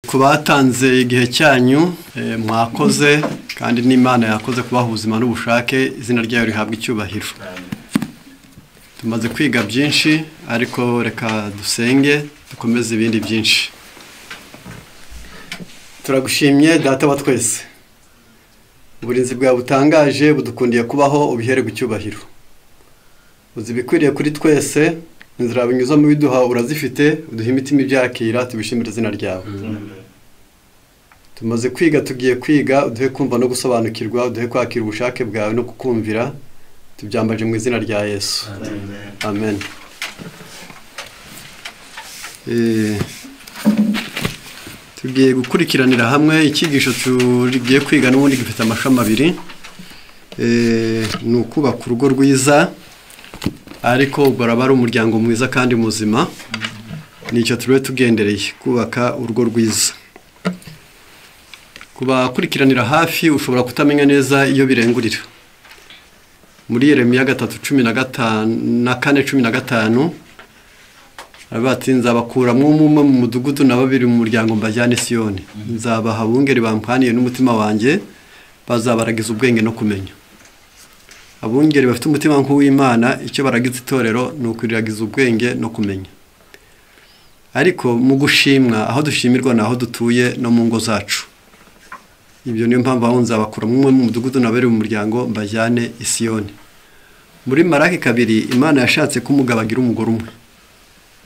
Ku batanze igihe cyanyu, mwakoze, kandi n'Imana yakoze kubaha ubuzima n'ubushake, izina ryayo rihabwa icyubahiro. Tumaze kwiga byinshi, ariko reka dusenge dukomeze ibindi byinshi. Turagushimye Data wa twese, uburinzi bwawe butangaje budukundiye kubaho, ubihererwe icyubahiro. Uzi ibikwiriye kuri twese, inzira binyuzamo biduha urazifite, uduha imitima ibyakira, tubishimire izina ryawe. Tumaze kwiga, tugiye kwiga, uduhe kumva no gusobanukirwa, uduhe kwakira ubushake bwawe no kukumvira, tubyambaje mu izina rya Yesu. Amen. Tugiye gukurikiranira hamwe icyigisho tugiye kwiga n'ubundi gifite amashami abiri. Ni ukubaka urugo rwiza, ariko ubwo araba ari umuryango mwiza kandi muzima. Nicyo turiwe tugendereye, kubaka urugo rwiza. Kubakurikiranira hafi ushobora kutamenya neza iyo birengurira. Muri Yeremiya 3:15 na 4:15 aravuga ati nzabakuramwo umwe mu mudugudu na babiri mu muryango mbajyane Siyoni, nzabaha abungeri bampaniye n'umutima wanjye, bazabaragiza ubwenge no kumenya. Abungeri bafite umutima nk'uw'Imana, icyo baragiza itorero ni ukuriragiza ubwenge no kumenya. Ariko mu gushimwa, aho dushimirwa ni aho dutuye no mu ngo zacu. Ibyo niyo mpamvu aho nzabakuramo umwe mu mudugudu na babiri mu muryango mbajyane i Siyoni. Muri Maraki 2, Imana yashatse ko umugabo agira umugore umwe.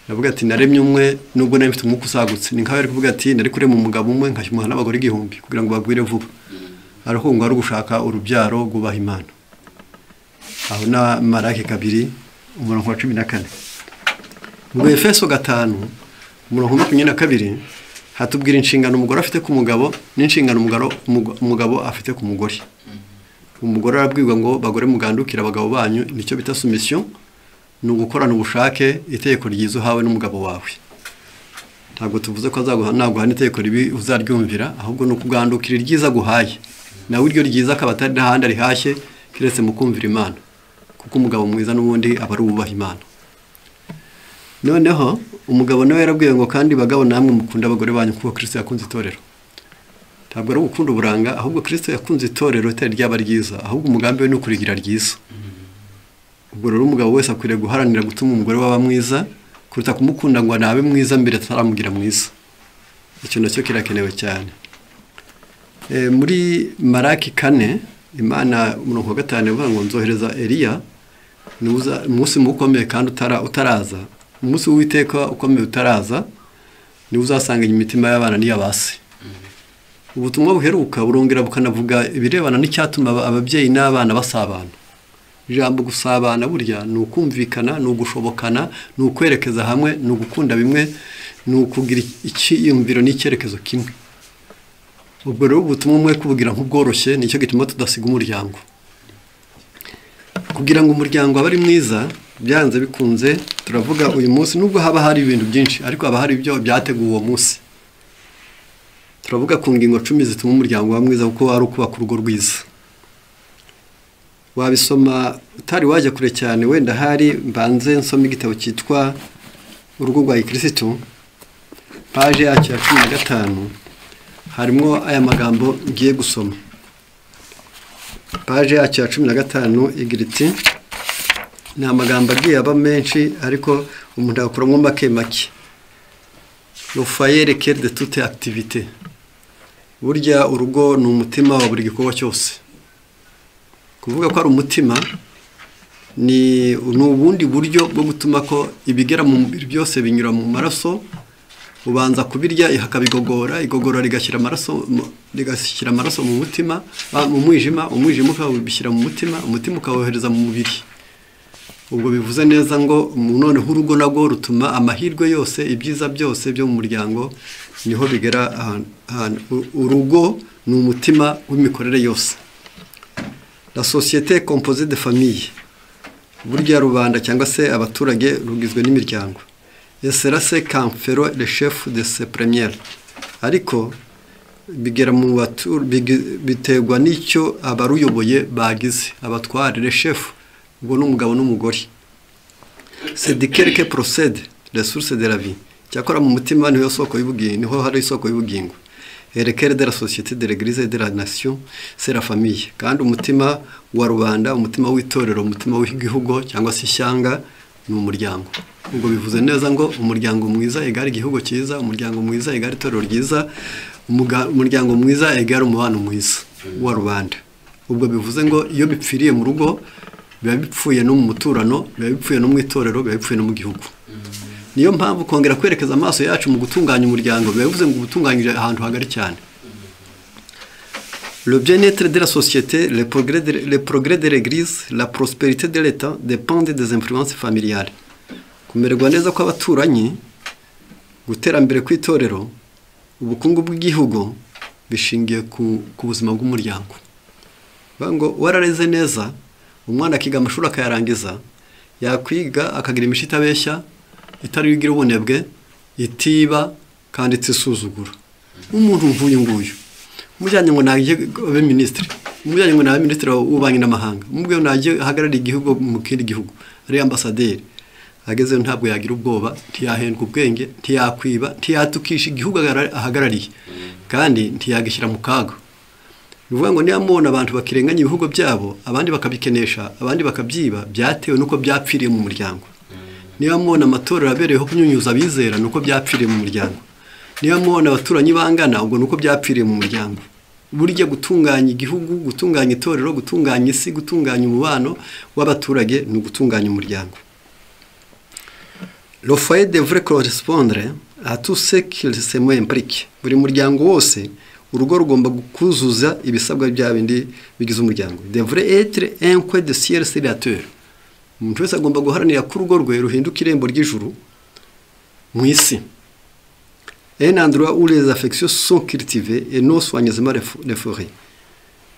Aravuga ati naremye umwe nubwo nari mfite umwuka usagutse. Ni nkaho ari kuvuga ati nari kurema umugabo umwe nkashyumuha n'abagore 1000 kugira ngo bagwire vuba. Ariko ngo ari ugushaka urubyaro rwubaha Imana. Aho na Maraki 2 umurongo wa 14. Mu Efeso 5 umurongo wa 22 hatubwira inshingano umugore afite ku mugabo n'inshingano umugabo afite ku mugore. Umugore arabwirwa ngo bagore mugandukira abagabo banyu, nicyo bita soumission, ni ugukorana ubushake itegeko ryiza uhawe n'umugabo wawe. Ntabwo tuvuze ko azaguha naguha n'itegeko ribi uzaryumvira, ahubwo ni ukugandukira iryiza guhaye, nawe iryo ryiza akaba atari n'ahandi arihashye keretse mu kumvira Imana, kuko umugabo mwiza n'ubundi aba ari uwubaha Imana. Noneho umugabo nawe yarabwiye ngo kandi bagabo namwe mukunda abagore banyu kuko Kristo yakunze itorero. Ntabwo ari ugukunda uburanga, ahubwo Kristo yakunze itorero itari ryaba ryiza, ahubwo umugambi we ni ukurigira ryiza. Ubwo rero umugabo wese akwiriye guharanira gutuma umugore waba mwiza kuruta kumukunda ngo nabe mwiza mbere ataramugira mwiza. Icyo nacyo kirakenewe cyane. Muri Maraki 4, Imana umurongo wa 5 ivuga ngo nzohereza Eliya, umunsi mukomeye kandi utaraza, umunsi w'Uwiteka ukomeye utaraza, niwo uzasanga imitima y'abana n'iy'abase. Ubutumwa buheruka burongera bukanavuga ibirebana n'icyatuma ababyeyi n'abana basabana. Ijambo gusabana burya ni ukumvikana, ni ugushobokana, ni ukwerekeza hamwe, ni ugukunda bimwe, ni ukugira icyiyumviro n'icyerekezo kimwe. Ubwo rero ubutumwa umwe kubugira nk'ubworoshye, nicyo gituma tudasiga umuryango. Kugira ngo umuryango abe ari mwiza, byanze bikunze turavuga uyu munsi, nubwo haba hari ibintu byinshi, ariko haba hari ibyo byateguwe uwo munsi. Turavuga ku ngingo 10 zituma umuryango uba mwiza, kuko ari ukubaka urugo rwiza. Wabisoma utari wajya kure cyane, wenda hari mbanze nsoma igitabo cyitwa Urugo rwa Gikristo, paje yacyo ya 15, harimo aya magambo ngiye gusoma. Paje yacyo ya 15 igira iti, ni amagambo agiye aba menshi ariko umuntu akuramo make make. Le foyer est cœur de toute activité. Burya urugo ni umutima wa buri gikorwa cyose. Kuvuga ko ari umutima ni ubundi buryo bwo gutuma ko ibigera mu mubiri byose binyura mu maraso, ubanza kubirya hakabigogora, igogora rigashyira amaraso mu mutima, mu mwijima, umwijima ukawubishyira mu mutima, umutima ukawohereza mu mubiri. Ubwo bivuze neza ngo noneho urugo nabwo rutuma amahirwe yose, ibyiza byose byo mu muryango niho bigera. Urugo ni umutima w'imikorere yose. La société est composée de familles. Burya rubanda cyangwa se abaturage rugizwe n'imiryango. Et cela c'est qu'en fera le chef de ses premières. Ariko bigera mu biterwa n'icyo abaruyoboye bagize, abatware, le chef, ubwo n'umugabo n'umugore. C'est de quelque procède les sources de la vie. Cyakora mu mutima niho soko y'ubugingo, niho hari isoko y'ubugingo. Et le cœur de la société, de l'église et de la nation, c'est la famille. Kandi umutima wa rubanda, umutima w'itorero, umutima w'igihugu cyangwa se ishyanga ni umuryango. Ubwo bivuze neza ngo umuryango mwiza égale igihugu cyiza, umuryango mwiza égale itorero ryiza, umuryango mwiza égale umubano mwiza wa rubanda. Ubwo bivuze ngo iyo bipfiriye mu rugo biba bipfuye no mu muturano, biba bipfuye no mu itorero, biba bipfuye no mu gihugu. Niyo mpamvu kongera kwerekeza amaso yacu mu gutunganya umuryango biba bivuze ngo ubutunganyije ahantu hagari cyane. Le bien-être de la société, le progrès de l'église, la prospérité de l'État dépendent des influences familiales. Kumererwa neza kw'abaturanyi, gutera mbere kw'itorero, ubukungu bw'igihugu bishingiye ku buzima bw'umuryango. Bivuga ngo warareze neza umwana, akiga amashuri akayarangiza, yakwiga akagira imico itabeshya, itari igira ubunebwe, itiba kandi itisuzugura. Umuntu nk'uyu nguyu umujyanye ngo najye abe minisitiri, umujyanye ngo nabe minisitiri w'ububanyi n'amahanga, umubwiye ngo najye ahagarare igihugu mu kindi gihugu ari ambasaderi, agezeyo ntabwo yagira ubwoba, ntiyahendwa ubwenge, ntiyakwiba, ntiyatukisha igihugu ahagarariye, kandi ntiyagishyira mu kaga. Ni ukuvuga ngo niba mubona abantu bakirenganya ibihugu byabo, abandi bakabikenesha, abandi bakabyiba, byatewe n'uko byapfiriye mu muryango. Niba mubona amatorero abereyeho kunyunyuza abizera, ni uko byapfiriye mu muryango. Niba mubona abaturanyi bangana, ubwo ni uko byapfiriye mu muryango. Burya gutunganya igihugu, gutunganya itorero, gutunganya isi, gutunganya umubano w'abaturage ni ugutunganya umuryango. Le foyer devrait correspondre à tout ce que ce mot implique. Buri muryango wose, urugo rugomba kuzuza ibisabwa bya bindi bigize umuryango. Devrait être un coin de ciel sur la terre. Umuntu wese agomba guharanira ko urugo rwe ruhinduka irembo ry'ijuru mu isi. Un endroit où les affections sont cultivées et non soigneusement réforées.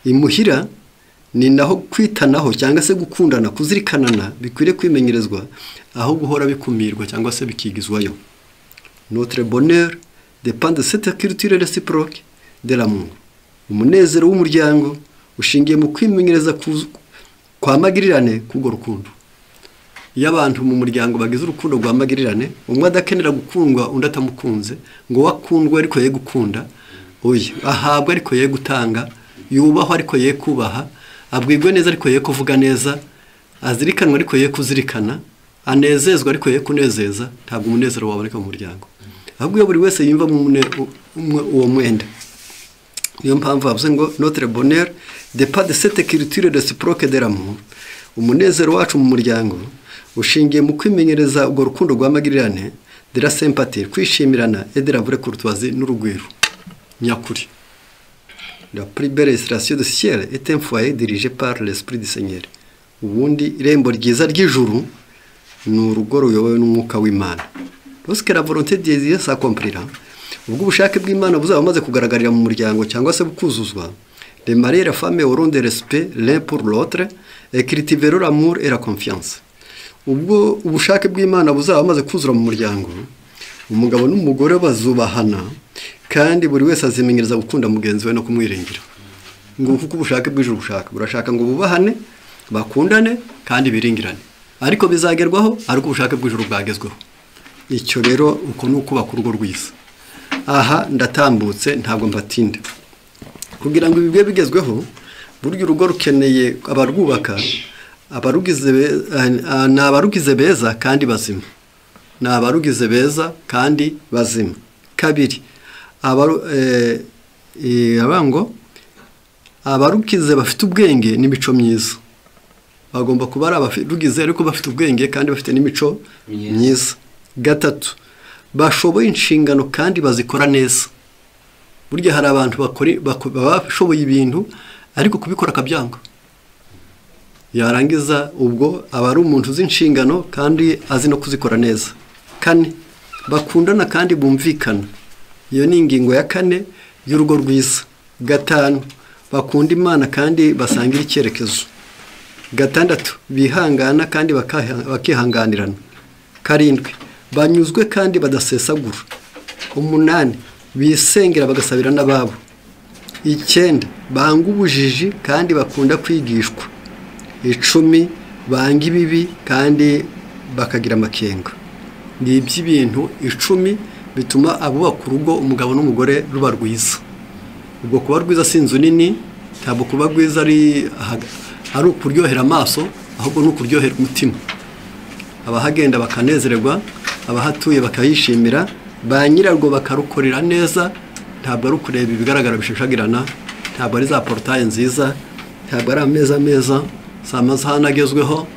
Imuhira ni naho kwitanaho cyangwa se gukundana, kuzirikanana bikwiriye kwimenyerezwa aho guhora bikumirwa cyangwa se bikigizwayo. Notre bonheur dépend de cette culture réciproque de l'amour. Umunezero w'umuryango ushingiye mu kwimenyereza kwa magirirane k'urwo rukundo. Iyo abantu mu muryango bagize urukundo rwa magirirane, umwe adakenera gukundwa undi atamukunze, ngo we akundwe ariko ye gukunda, oya, ahabwa ariko ye gutanga, yubahwa ariko ye kubaha, abwirwe neza ariko ye kuvuga neza, azirikanwa ariko ye kuzirikana, anezezwa ariko ye kunezeza, ntabwo umunezero waboneka mu muryango. Ahubwo iyo buri wese yumva uwo mwenda. Niyo mpamvu bavuze ngo notre bonheur dépend de cette culture réciproque de l'amour. Umunezero wacu mu muryango ushingiye mu kwimenyereza urwo rukundo rwa magirirane, de la sympathie, kwishimirana, et de la vraie courtoisie, n'urugwiro nyakuri. La plus belle illustration du ciel est un foyer dirigé par l'esprit du Seigneur. Ubundi irembo ryiza ry'ijuru ni urugo ruyobowe n'umwuka w'Imana. Lorsque la volonté de Dieu s'accomplira, ubwo ubushake bw'Imana buzaba bumaze kugaragarira mu muryango cyangwa se bukuzuzwa, les maris et la femme auront des respect l'un pour l'autre et cultiveront l'amour et la confiance. Ubwo ubushake bw'Imana buzaba bumaze kuzura mu muryango, umugabo n'umugore bazubahana kandi buri wese azimenyereza gukunda mugenzi we no kumwiringira. Ngo kuko ubushake bw'ijuru bushaka burashaka ngo bubahane, bakundane kandi biringirane, ariko bizagerwaho ariko ubushake bw'ijuru bwagezweho. Icyo rero uko ni ukubaka urugo rwiza. Aha ndatambutse, ntabwo mbatinda. Kugira ngo ibi bibe bigezweho, burya urugo rukeneye abarwubaka abarugize ni abarugize beza kandi bazima, ni abarugize beza kandi bazima. Kabiri, aba ngo abarugize bafite ubwenge n'imico myiza. Bagomba kuba ari abarugize ariko bafite ubwenge kandi bafite n'imico myiza. Myiza. Gatatu, bashoboye inshingano kandi bazikora neza. Burya hari abantu baba bashoboye ibintu ariko kubikora akabyanga. Yarangiza ubwo aba ari umuntu uzi inshingano kandi azi no kuzikora neza. Kane, bakundana kandi bumvikana. Iyo ni ingingo ya kane y'urugo rwiza. Gatanu, bakunda Imana kandi basangira icyerekezo. Gatandatu, bihangana kandi bakihanganirana. Karindwi, banyuzwe kandi badasesagura. Umunani, bisengera bagasabira n'ababo. Icyenda, banga ubujiji kandi bakunda kwigishwa. 10, banga ibibi kandi bakagira amakenga. Ni iby'ibintu 10 bituma abubaka urugo umugabo n'umugore ruba rwiza. Ubwo kuba rwiza si inzu nini, ntabwo kuba rwiza ari ukuryohera amaso, ahubwo ni ukuryohera umutima. Abahagenda bakanezererwa, abahatuye bakayishimira, ba nyirarwo bakarukorera neza. Ntabwo ari ukureba ibigaragara bishashagirana, ntabwo ari za portaye nziza, ntabwo ari ameza meza, si amasahani agezweho,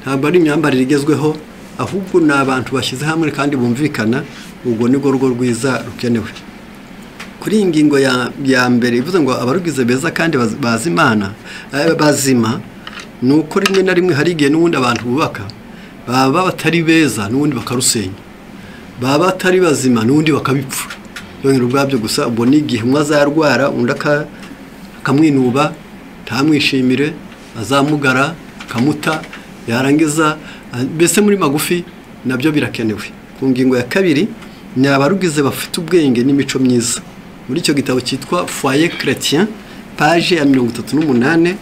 ntabwo ari imyambarire igezweho, ahubwo ni abantu bashyize hamwe kandi bumvikana. Ubwo nibwo rugo rwiza rukenewe. Kuri iyi ngingo ya mbere ivuze ngo abarugize beza kandi bazi Imana, bazima, ni uko rimwe na rimwe hari igihe n'ubundi abantu bubaka baba batari beza n'ubundi bakarusenya, baba batari bazima n'ubundi bakabipfa. Byongera ubwabyo gusa, ubwo ni igihe umwe azarwara undi akamwinuba, ntamwishimire, azamugara akamuta, yarangiza mbese muri magufi nabyo birakenewe. Ku ngingo ya kabiri ni abarugize bafite ubwenge n'imico myiza. Muri icyo gitabo cyitwa Foyer Chrétien, page ya 38,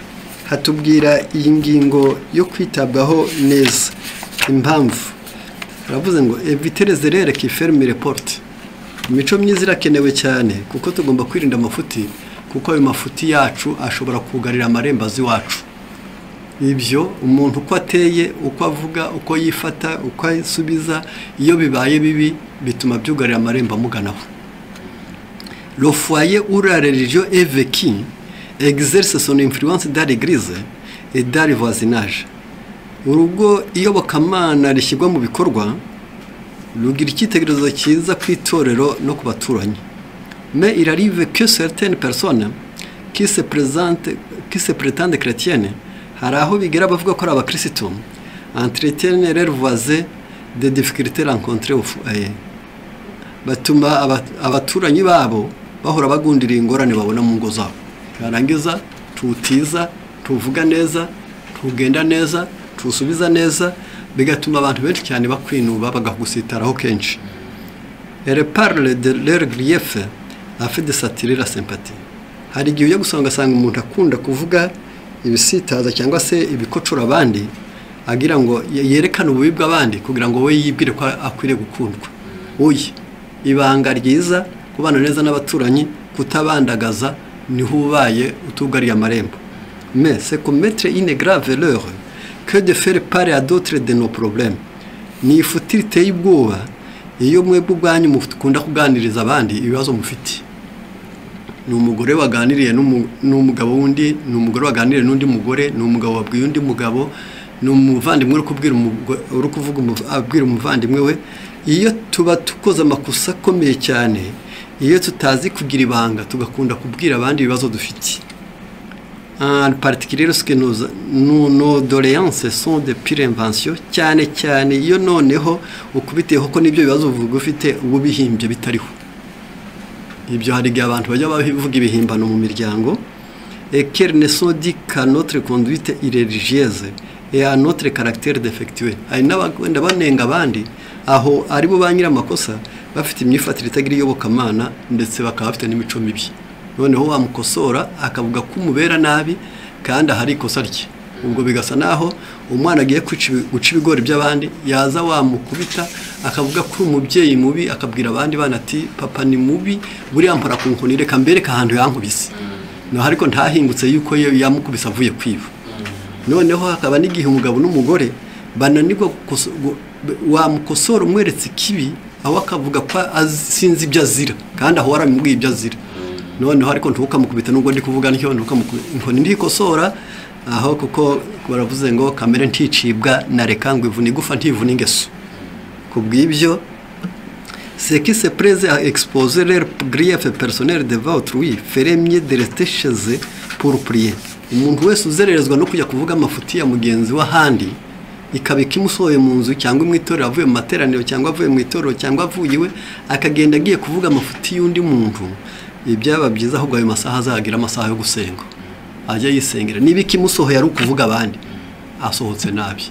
hatubwira iyi ngingo yo kwitabwaho neza. Impamvu baravuze ngo éviter les erreurs qui ferment les portes. Imico myiza irakenewe cyane, kuko tugomba kwirinda amafuti, kuko ayo mafuti yacu ashobora kugarira amarembo azi iwacu. Ibyo umuntu uko ateye, uko avuga, uko yifata, uko asubiza, iyo bibaye bibi bituma byugarira amarembo amuganaho. Le foyer où la religion est vécue exerce son influence dans l'église et dans le voisinage. Urugo iyobokamana rishyirwa mu bikorwa rugira icyitegererezo cyiza ku itorero no ku baturanyi. Mais il arrive que certaines personnes qui se présentent, qui se prétendent chrétiennes, hari aho bigera bavuga ko ari abakirisitu, entretiennent leurs voisins des difficultés rencontrées au foyer. Batuma abaturanyi babo bahora bagundiriye ingorane babona mu ngo zabo. Yarangiza tutiza, tuvuga neza, tugenda neza, tusubiza neza, bigatuma abantu benshi cyane bakwinuba, bakagusitaraho kenshi. Elles parlent de leur grief afin de s'attirer la sympathie. Hari igihe ujya gusanga ugasanga umuntu akunda kuvuga ibisitaza cyangwa se ibikocora abandi, agira ngo yerekane ububi bw'abandi kugira ngo we yibwire ko akwiriye gukundwa. Oya, ibanga ryiza kubana neza n'abaturanyi, kutabandagaza, niho ubaye utugariye amarembo. Mais c'est commettre une grave erreur que de faire part à d'autres de nos problèmes. Ni ifuti riteye ubwoba iyo mwebwe ubwanyu mukunda kuganiriza abandi ibibazo mufite. Ni umugore waganiriye n'umugabo wundi, ni umugore waganiriye n'undi mugore, ni umugabo wabwiye undi mugabo, ni umuvandimwe uri kubwira uri kuvuga abwira umuvandimwe we. Iyo tuba tukoze amakosa akomeye cyane iyo tutazi kugira ibanga, tugakunda kubwira abandi ibibazo dufite. En particulier lorsque nos doléances sont de pure invention, cyane cyane iyo noneho ukubiteho ko n'ibyo bibazo uvuga ufite uba ubihimbye bitariho. Ibyo hari igihe abantu bajya bavuga ibihimbano mu miryango, et qu'elles ne sont dues qu'à notre conduite irréligieuse et à notre caractère défectueux. Hari n'abagenda banenga abandi aho ari bo ba nyir'amakosa, bafite imyifatire itagira iyobokamana, ndetse bakaba bafite n'imico mibi. Noneho wamukosora akavuga ko umubera nabi kandi ahari ikosa rye. Ubwo bigasa naho umwana agiye guca ibigori by'abandi, yaza wamukubita akavuga ko uri umubyeyi mubi, akabwira abandi bana ati papa ni mubi, buriya mpora ku nkoni, reka mbereke ahantu yankubise. Naho ariko ntahingutse yuko yamukubise avuye kwiba. Noneho hakaba n'igihe umugabo n'umugore bananirwa, wamukosora umweretse ikibi, aho akavuga ko sinzi ibyo azira, kandi aho waramubwiye ibyo azira. Noneho ariko ntukamukubite, nubwo ndi kuvuga ntyo, ntukamukubite inkoni ntikosora aho, kuko baravuze ngo kamere nticibwa na reka ngo ivune igufa ntivune ingeso. Ku bw'ibyo, ceux qui se plaisent à exposer leur grief personnel devant autrui ferait mieux de rester chez eux pour prier. Umuntu wese uzererezwa no kujya kuvuga amafuti ya mugenzi w'ahandi, ikaba ikimusohoye mu nzu cyangwa mu itorero, avuye mu materaniro cyangwa avuye mu itorero cyangwa avuye iwe, akagenda agiye kuvuga amafuti y'undi muntu, ibyaba byiza ahubwo ayo masaha azagira amasaha yo gusenga, ajya yisengera. Niba ikimusohoye ari ukuvuga abandi, asohotse nabi.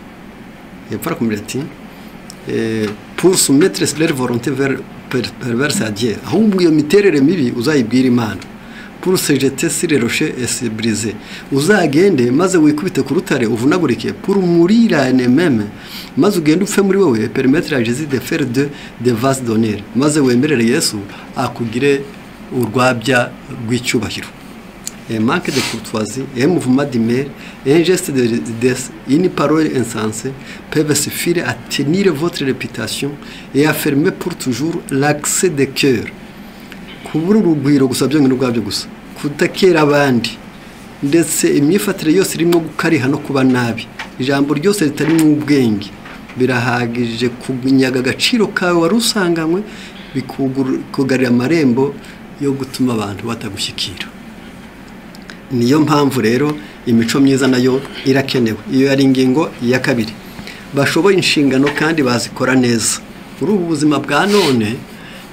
Hepfo arakomeza ati pour soumettre leur volonté perverse à Dieu. Ahubwo iyo miterere mibi uzayibwira Imana. Pour se jeter sur les rochers et se briser. Uzagende maze wikubite ku rutare uvunagurike, pour mourir en même, maze ugende upfe muri wowe, permettre à Jésus de faire de des vases d'honneur, maze wemerere Yesu akugire urwabya rw'icyubahiro. Un manque de courtoisie, un mouvement d'humeur, un geste de rudesse, une parole insensée peuvent suffire à tenir votre réputation et à fermer pour toujours l'accès des cœurs. Kubura urugwiro gusa byonyine ubwabyo gusa, kudakera abandi, ndetse imyifatire yose irimo gukariha no kuba nabi, ijambo ryose ritarimo ubwenge, birahagije kunyaga agaciro kawe wari usanganywe, bikugarira amarembo yo gutuma abantu batagushyikira. Niyo mpamvu rero imico myiza nayo irakenewe. Iyo yari ingingo ya kabiri. Bashoboye inshingano kandi bazikora neza. Muri ubu buzima bwa none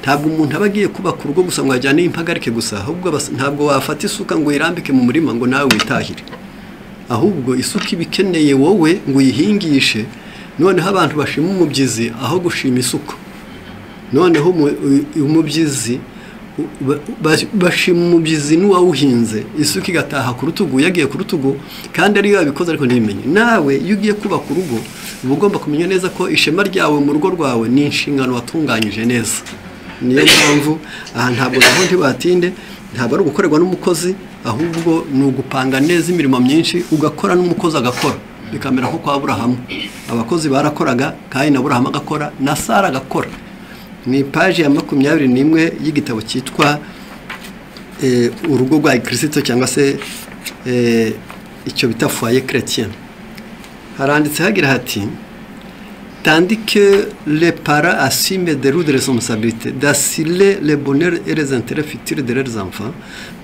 ntabwo umuntu aba agiye kubaka urugo gusa ngo ajyane impagarike gusa, ahubwo ntabwo wafata isuka ngo uyirambike mu murima ngo nawe witahire. Ahubwo isuka iba ikeneye wowe ngo uyihingishe. Noneho abantu bashima umubyizi aho gushima isuka. Noneho umubyizi bashima umubyizi n'uwawuhinze, isuka igataha ku rutugu, yagiye ku rutugu kandi ariyo yabikoze ariko ntibimenye. Nawe iyo ugiye kubaka urugo uba ugomba kumenya neza ko ishema ryawe mu rugo rwawe ni inshingano watunganyije neza. Niyo mpamvu aha ntabwo naho ntibatinde, ntabwo ari ugukorerwa n'umukozi, ahubwo ni ugupanga neza imirimo myinshi ugakora n'umukozi agakora, bikamera nko kwa Aburahamu. Abakozi barakoraga kandi na Aburahamu agakora na Sara agakora. Ni paji ya 21 y'igitabo cyitwa urugo rwa Kristo cyangwa se icyo bita foyer chrétien. Haranditse hagira hati: tandis que les parents assument de lourdes responsabilités d'assurer le bonheur et les intérêts futurs de leurs enfants,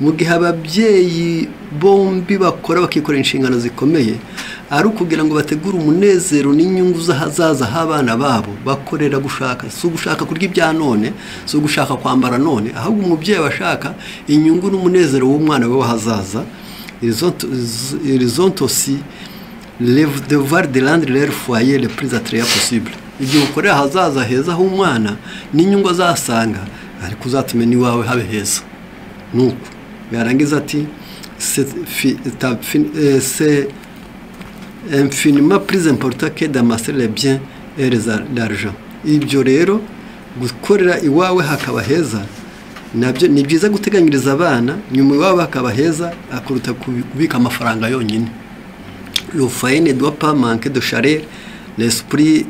mu gihe ababyeyi bombi bakora bakikorera inshingano zikomeye ari ukugira ngo bategure umunezero n'inyungu z'ahazaza h'abana babo, bakorera gushaka, si ugushaka kurya ibya none, si ugushaka kwambara none, ahubwo umubyeyi abashaka inyungu n'umunezero w'umwana we w'ahazaza. Ils ont aussi le devoir de rendre leur foyer le plus attrayant possible. Igihe ukorera ahazaza heza h'umwana n'inyungu azasanga, ariko uzatume n'iwawe habe heza. Nuko yarangiza ati: c'est infiniment plus important que d'amasser les biens et l'argent. Ibyo rero gukorera iwawe hakaba heza nabyo ni byiza, guteganyiriza abana nyuma iwawe hakaba heza akuruta kubika amafaranga yonyine. Le foyer ne doit pas manquer de chaleur. L'esprit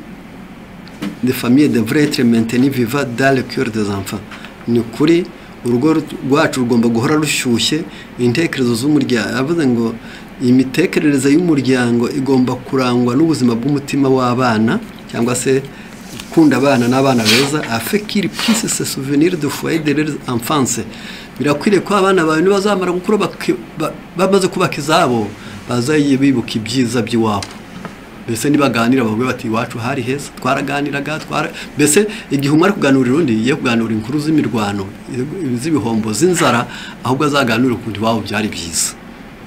de famille devrait être maintenu vivant dans le cœur des enfants. Ni ukuri urugo rwacu rugomba guhora rushyushye, intekerezo z'umuryango, avuze ngo imitekerereze y'umuryango igomba kurangwa n'ubuzima bw'umutima w'abana, cyangwa se gukunda abana n'abana beza, afin qu'ils puissent se souvenir du foyer de leur enfance. Birakwiriye ko abana bawe nibazamara gukura bamaze kubaka izabo, bazaye bibuka ibyiza by'iwabo. Mbese nibaganira bavuge bati iwacu hari heza, twaraganiraga, mbese igihe umwe ari kuganurira undi, ye kuganura inkuru z'imirwano, z'ibihombo, z'inzara, ahubwo azaganura ukuntu iwabo byari byiza.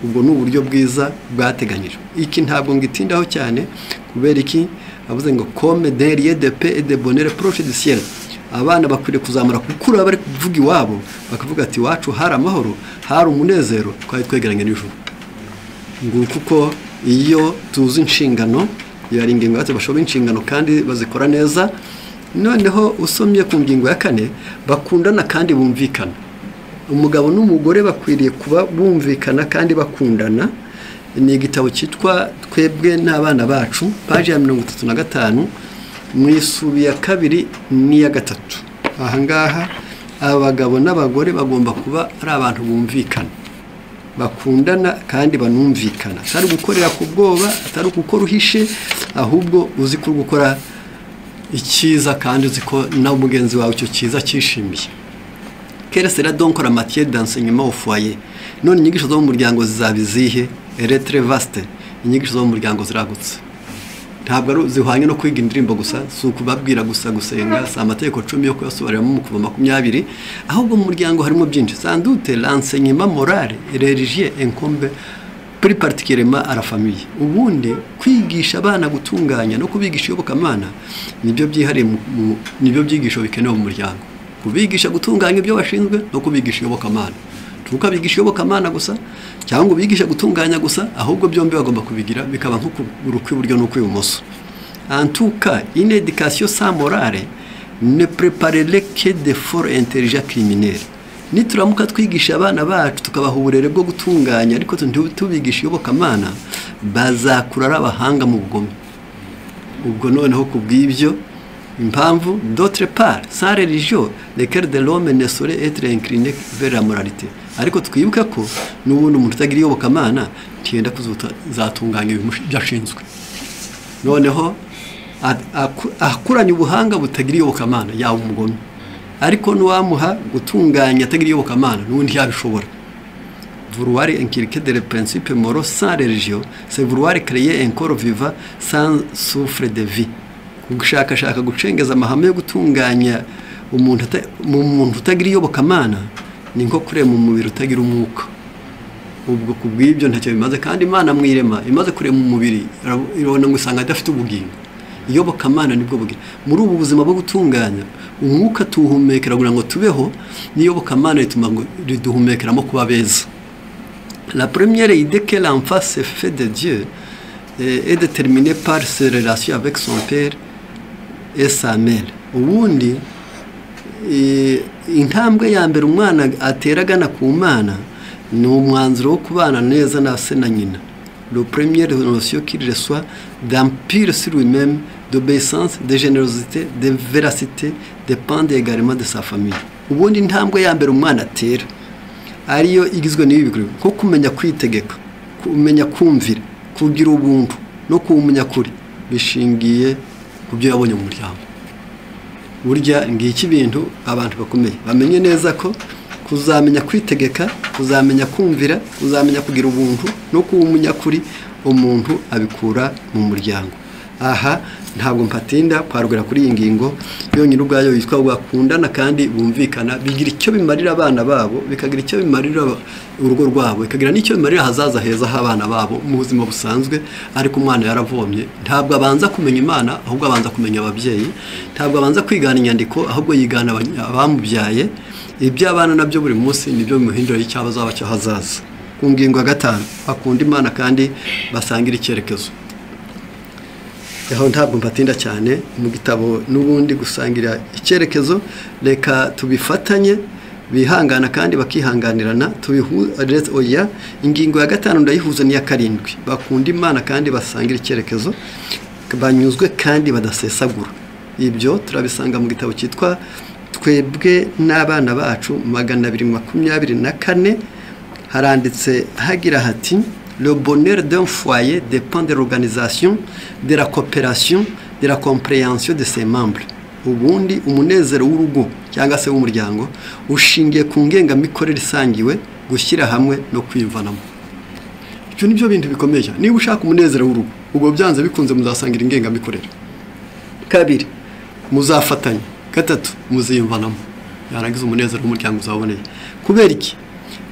Ubwo ni uburyo bwiza bwateganyijwe. Iki ntabwo ngitindaho cyane kubera iki avuze ngo comme des lieux de paix et de bonheur proche du ciel. Abana bakwiriye kuzamura gukura bari kuvuga iwabo, bakavuga ati iwacu hari amahoro, hari umunezero, twari twegeranye n'ijuru. Nguko uko iyo tuzi inshingano, yari ingingo yacu, bashoboye inshingano kandi bazikora neza. Noneho usomye ku ngingo ya 4, bakundana kandi bumvikana. Umugabo n'umugore bakwiriye kuba bumvikana kandi bakundana. Ni igitabo cyitwa Twebwe n'abana bacu, paji ya 35, mu isubi ya 2 n'iya 3. Aha ngaha abagabo n'abagore bagomba kuba ari abantu bumvikana, bakundana kandi banumvikana, atari gukorera ku bwoba, atari gukora uhishe, ahubwo uzi ko gukora icyiza kandi uzi ko na mugenzi wawe icyo cyiza cyishimiye. Quelle sera donc la matière d'enseignement au foyer? None inyigisho zo mu muryango zizaba izihe? Elle est très vaste. Inyigisho zo mu muryango ziragutse, ntabwo ari zihwanye no kwiga indirimbo gusa, si ukubabwira gusa gusenga, si amategeko 10 yo kuyasobanuramo mu kuva 20, ahubwo mu muryango harimo byinshi. Sans doute l'enseignement moral et religieux incombe plus particulièrement à la famille. Ubundi kwigisha abana gutunganya no kubigisha iyobokamana nibyo byihariye, nibyo byigisho bikenewe mu muryango. Kubigisha gutunganya ibyo bashinzwe no kubigisha iyobokamana. Ntukabigisha iyobokamana gusa cyangwa ngo ubigishe gutunganya gusa, ahubwo byombi bagomba kubigira bikaba nk'ukuguru kw'iburyo n'ukw'ibumoso. En tout cas, une éducation sans morale ne préparerait que de forts intelligents criminels. Nituramuka twigisha abana bacu tukabaha uburere bwo gutunganya ariko tubigisha iyobokamana, bazakura ari abahanga mu bugome. Ubwo noneho ku bw'ibyo impamvu, d'autre part, sans religion, le cœur de l'homme ne saurait être incliné vers la moralité. Ariko twibuke ko n'ubundi umuntu utagira iyobokamana ntiyenda kuzatunganya ibyo ashinzwe. Noneho akuranye ubuhanga butagira iyobokamana yaba umugome, ariko n'uwamuha gutunganya atagira iyobokamana n'ubundi yabishobora. Vouloir inculquer des principes moraux sans religion, c'est vouloir créer un corps vivant sans souffle de vie. Gushakashaka gucengeza amahame yo gutunganya umuntu mu muntu utagira iyobokamana ni nko kurema umubiri utagira umwuka. Ubwo ku bw'ibyo ntacyo bimaze. Kandi Imana mwirema imaze kurema umubiri irabona ngo usanga adafite ubugingo. Iyobokamana nibwo bugingo. Muri ubu buzima bwo gutunganya umwuka tuwuhumekera kugira ngo tubeho, n'iyobokamana rituma ngo riduhumekeramo kuba beza. La première idée que l'enfant se fait de Dieu est déterminée par ses relations avec son père et sa mère. Ubundi intambwe ya mbere umwana atera agana ku Mana ni umwanzuro wo kubana neza na se na nyina. Le première notion qu'il reçoit d'empire sur lui-même, d'obéissance, de générosité, de véracité, dépend également de sa famille. Ubundi intambwe ya mbere umwana atera ariyo igizwe n'ibi bikorwa nko kumenya kwitegeka, kumenya kumvira, kugira ubuntu no kuba umunyakuri, bishingiye ku byo yabonye mu muryango. Burya ngiki ibintu abantu bakomeye bamenye neza ko kuzamenya kwitegeka, kuzamenya kumvira, kuzamenya kugira ubuntu no kuba umunyakuri, umuntu abikura mu muryango. Aha ntabwo mpatinda kwarugura kuri iyi ngingo yonyine ubwayo yitwa bakundana kandi bumvikana, bigira icyo bimarira abana babo, bikagira icyo bimarira urugo rwabo, bikagira n'icyo bimarira ahazaza heza h'abana babo mu buzima busanzwe. Ariko umwana yaravomye ntabwo abanza kumenya Imana, ahubwo abanza kumenya ababyeyi. Ntabwo abanza kwigana inyandiko, ahubwo yigana abamubyaye. Ibyo abana nabyo buri munsi nibyo bimuhindura icyo azaba cyo hazaza. Ku ngingo ya gatanu, bakunda Imana kandi basangira icyerekezo. Aho ntabwo mpatinda cyane mu gitabo n'ubundi gusangira icyerekezo, reka tubifatanye, bihangana kandi bakihanganirana. Oya, ingingo ya gatanu ndayihuza n'iya karindwi. Bakunda Imana kandi basangira icyerekezo, banyuzwe kandi badasesagura. Ibyo turabisanga mu gitabo cyitwa Twebwe n'abana bacu 224. Haranditse hagira hati: le bonheur d'un foyer dépend de l'organisation, de la coopération, de la compréhension de ses membres. Ubundi umunezero w'urugo cyangwa se w'umuryango ushingiye ku ngengamikorere isangiwe, gushyira hamwe no kwiyumvanamo. Ibyo nibyo bintu bikomeye cyane. Niba ushaka umunezero w'urugo, ubwo byanze bikunze muzasangira ingengamikorere. Kabiri, muzafatanya. Gatatu, muziyumvanamo. Yarangiza umunezero w'umuryango uzaboneye. Kubera iki?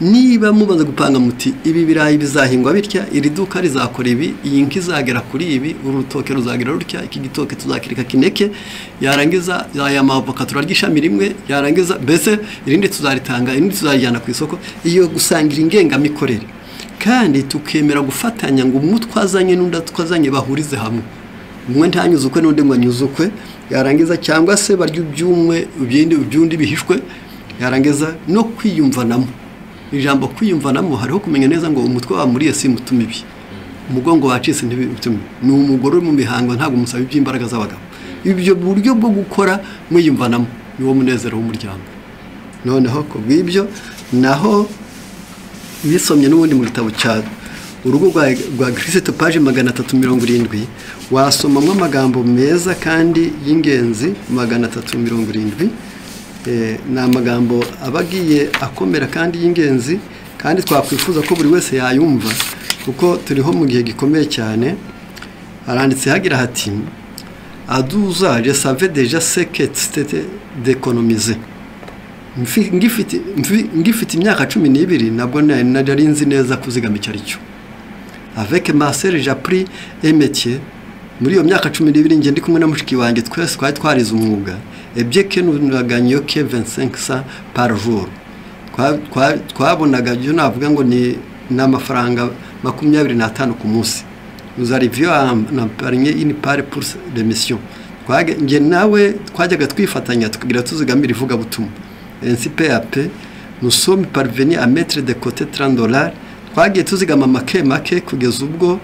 Niba mubanza gupanga muti ibi birayi bizahingwa bitya, iri duka rizakora ibi, iyi nka izagera kuri ibi, urutoke ruzagera rutya, iki gitoke tuzakirika kineke, yarangiza aya mavoka turarya ishami rimwe, yarangiza mbese irindi tuzaritanga, irindi tuzarijyana ku isoko. Iyo gusangira ingengamikorere kandi tukemera gufatanya ngo umwe twazanye n'undi twazanye bahurize hamwe, umwe ntanyuze ukwe n'undi ngo anyuze ukwe, yarangiza cyangwa se barya iby'umwe iby'undi bihishwe, yarangiza no kwiyumvanamo. Ijambo kwiyumvanamo hariho kumenya neza ngo umutwe wa muriye si mutuma ibi, umugongo wacitse ntibitume, ni umugore mu mihango ntabwo musaba iby'imbaraga z'abagabo. Ibyo buryo bwo gukora mwiyumvanamo niwo munezero w'umuryango. Noneho ku bw'ibyo naho bisomye n'ubundi mu gitabo cya Urugo rwa Kristo page 370 wasomamo amagambo meza kandi y'ingenzi. 370 ni amagambo abagiye akomera kandi y'ingenzi, kandi twakwifuza ko buri wese yayumva kuko turiho mu gihe gikomeye cyane. Haranditse hagira hati: à 12 ans, je savais déjà ce que c'était d'économiser. Ngifite imyaka 12 nabwo nari nzi neza kuzigama icyo ari cyo. Avec ma sœur, j'ai appris un métier. Muri iyo myaka 12 njye ndi kumwe na mushiki wanjye, twese twari twarize umwuga. Et bien que nous ne gagnions que 25 cents par jour, Twabonaga ibyo navuga ngo ni n'amafaranga 25 ku munsi. Nous arrivions à épargner une part pour les missions. Njye nawe twajyaga twifatanya tukagira tuzigamira ivugabutumwa. Ainsi peu à peu nous sommes parvenus à mettre de côté $30. Twagiye tuzigama make make kugeza ubwo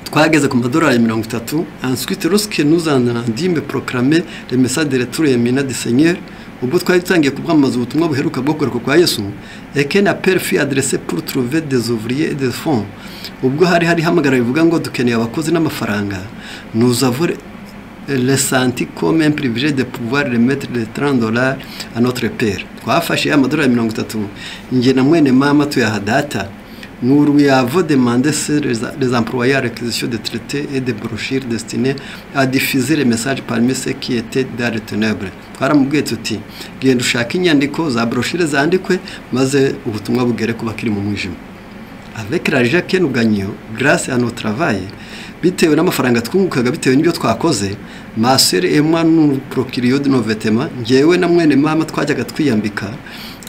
twageze ku madolari 30. Ensuite, lorsque nous en dîmes proclamer le message de retour imminent du Seigneur, ubwo twari dutangiye kubwamamaza ubutumwa buheruka bwo kugaruka kwa Yesu, et qu'un appel fut adressé pour trouver des ouvriers et des fonds, ubwo hari hamagara bivuga ngo dukeneye abakozi n'amafaranga, nous avons ressenti comme un privilège de pouvoir remettre les $30 à notre père. Twafashe amadolari 30, njye na mwene mama tuyaha data. Nous lui avons demandé les employés à réquisition de traités et de brochures destinés à diffuser les messages parmi ceux qui étaient dans les ténèbres. Twaramubwiye tuti genda ushake inyandiko za brochures zandikwe maze ubutumwa bugere ku bakiri mu mwijima. Avec l'argent que nous gagnions grâce à notre travail, bitewe n'amafaranga twungukaga bitewe n'ibyo twakoze, ma sœur et moi nous procurions de nos vêtements, njyewe na mwene mama twajyaga twiyambika.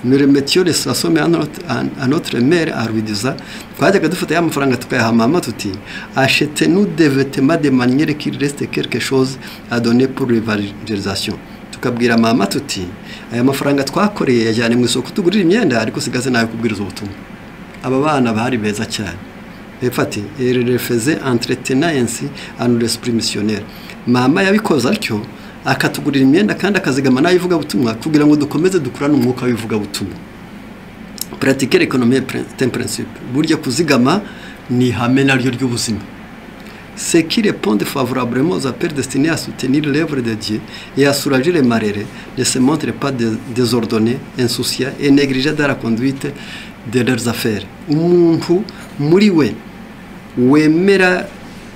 Nous remettions les sommes à notre mère à Rwidiza. Twajyaga dufata ya mafaranga tukayaha mama tuti achetez-nous des vêtements de manière qu'il reste quelque chose à donner pour l'évangélisation. Tukabwira mama tuti aya mafaranga twakoreye yajyane mu isoko tugurira imyenda ariko sigaze nawe kubwiriza ubutumwa. Aba bana bari beza cyane. Epfati elle le faisait entretenant ainsi à nos esprits missionnaires. Mama yabikoze atyo akatugurira imyenda kandi akazigama n'ayivugabutumwa kugira ngo dukomeze dukurane umwuka w'ivugabutumwa. Pratiquer l'économie est un principe. Burya kuzigama ni ihame naryo ry'ubuzima. Ceux qui répondent favorablement aux appels destinés à soutenir l'œuvre de Dieu et à soulager les malheureux ne se montrent pas désordonnés, insouciants et négligents dans la conduite de leurs affaires. Umuntu muri we wemera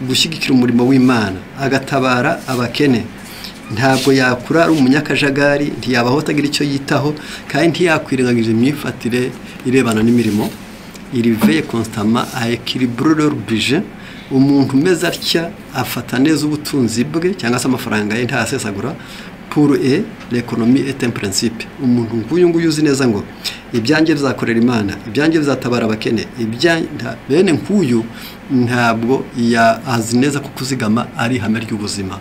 gushyigikira umurimo w'Imana agatabara abakene ntabwo yakura ari umunyakajagari, ntiyabaho atagira icyo yitaho, kandi ntiyakwirengagiza imyifatire irebana n'imirimo. Il veille constamment à équilibrer leur budget. Umuntu umeze atya afata neza ubutunzi bwe cyangwa se amafaranga ye ntasesagura. Pour eux, l'économie est un principe. Umuntu nk'uyu nguyu uzi neza ngo ibyanjye bizakorera Imana, ibyanjye bizatabara abakene, bene nk'uyu ntabwo azi neza ko kuzigama ari ihame ry'ubuzima.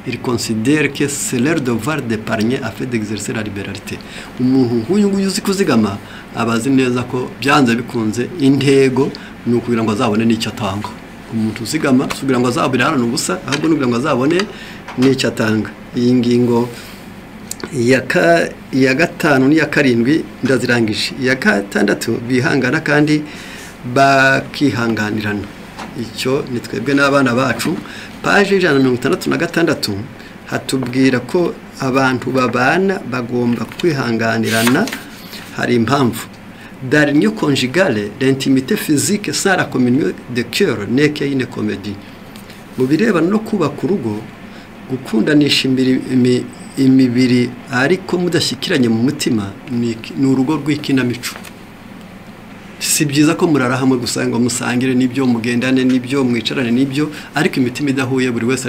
Il considère que c'est leur devoir d'épargner afin d'exercer la libéralité. Umuntu nk'uyu nguyu uzi kuzigama aba azi neza ko byanze bikunze intego ni ukugira ngo azabone n'icyo atanga. Umuntu uzigama si ukugira ngo azabure hano ubusa, ahubwo ni ukugira ngo azabone n'icyo atanga. Iyi ngingo iya 5 n'iya 7 ndazirangije. Iya 6 bihangana kandi bakihanganirana. Icyo ni twebwe n'abana bacu. Page 166 hatubwira ko abantu babana bagomba kwihanganirana. Hari impamvu. Dans l'union conjugale, l'intimité physique sans la communion de cœur n'est qu'une comédie. Mu birebana no kubaka urugo, gukundanisha imibiri ariko mudashyikiranye mu mutima ni urugo rw'ikinamico. Si byiza ko murara hamwe gusa ngo musangire n'ibyo, mugendane n'ibyo, mwicarane n'ibyo, ariko imitima idahuye, buri wese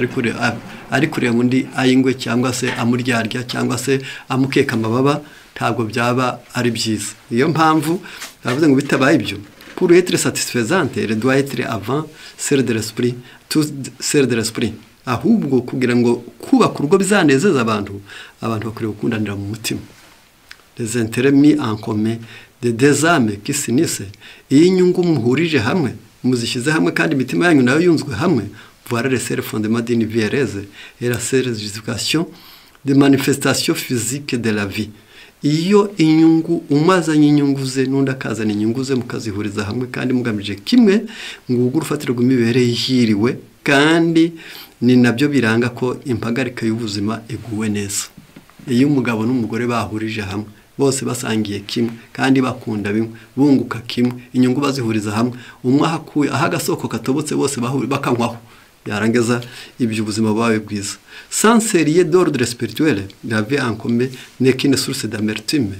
ari kureba undi ayingwe cyangwa se amuryarya cyangwa se amukeka amababa, ntabwo byaba ari byiza. Niyo mpamvu baravuze ngo bitabaye ibyo, pour être satisfaisante, elle doit être avant celle de l'esprit, tout celle de l'esprit. Ahubwo kugira ngo kubaka urugo bizanezeza abantu, abantu bakwiriye gukundanira mu mutima. Les intérêts mis en commun de deux âmes qui s'unissent, iyo inyungu muhurije hamwe, muzishyize hamwe kandi imitima yanyu nayo yunzwe hamwe, voilà le seul fondement d'une vie heureuse et la seule justification de manifestation physique de la vie. Iyo inyungu umwe azanye inyungu ze n'undi akazana inyungu ze mukazihuriza hamwe kandi mugamije kimwe, ngugu urufatiro rw'imibereho ihiriwe, kandi ni nabyo biranga ko impagarika y'ubuzima iguwe neza. Iyo umugabo n'umugore bahurije hamwe bose basangiye kimwe kandi bakunda bimwe, bunguka kimwe, inyungu bazihuriza hamwe, umwe ahakuye aho agasoko katobotse bose bakanywaho, yarangiza ibyo ubuzima bwawe bwiza. Sans sérieux d'ordre spirituel, la vie en commun n'est qu'une source d'amertume.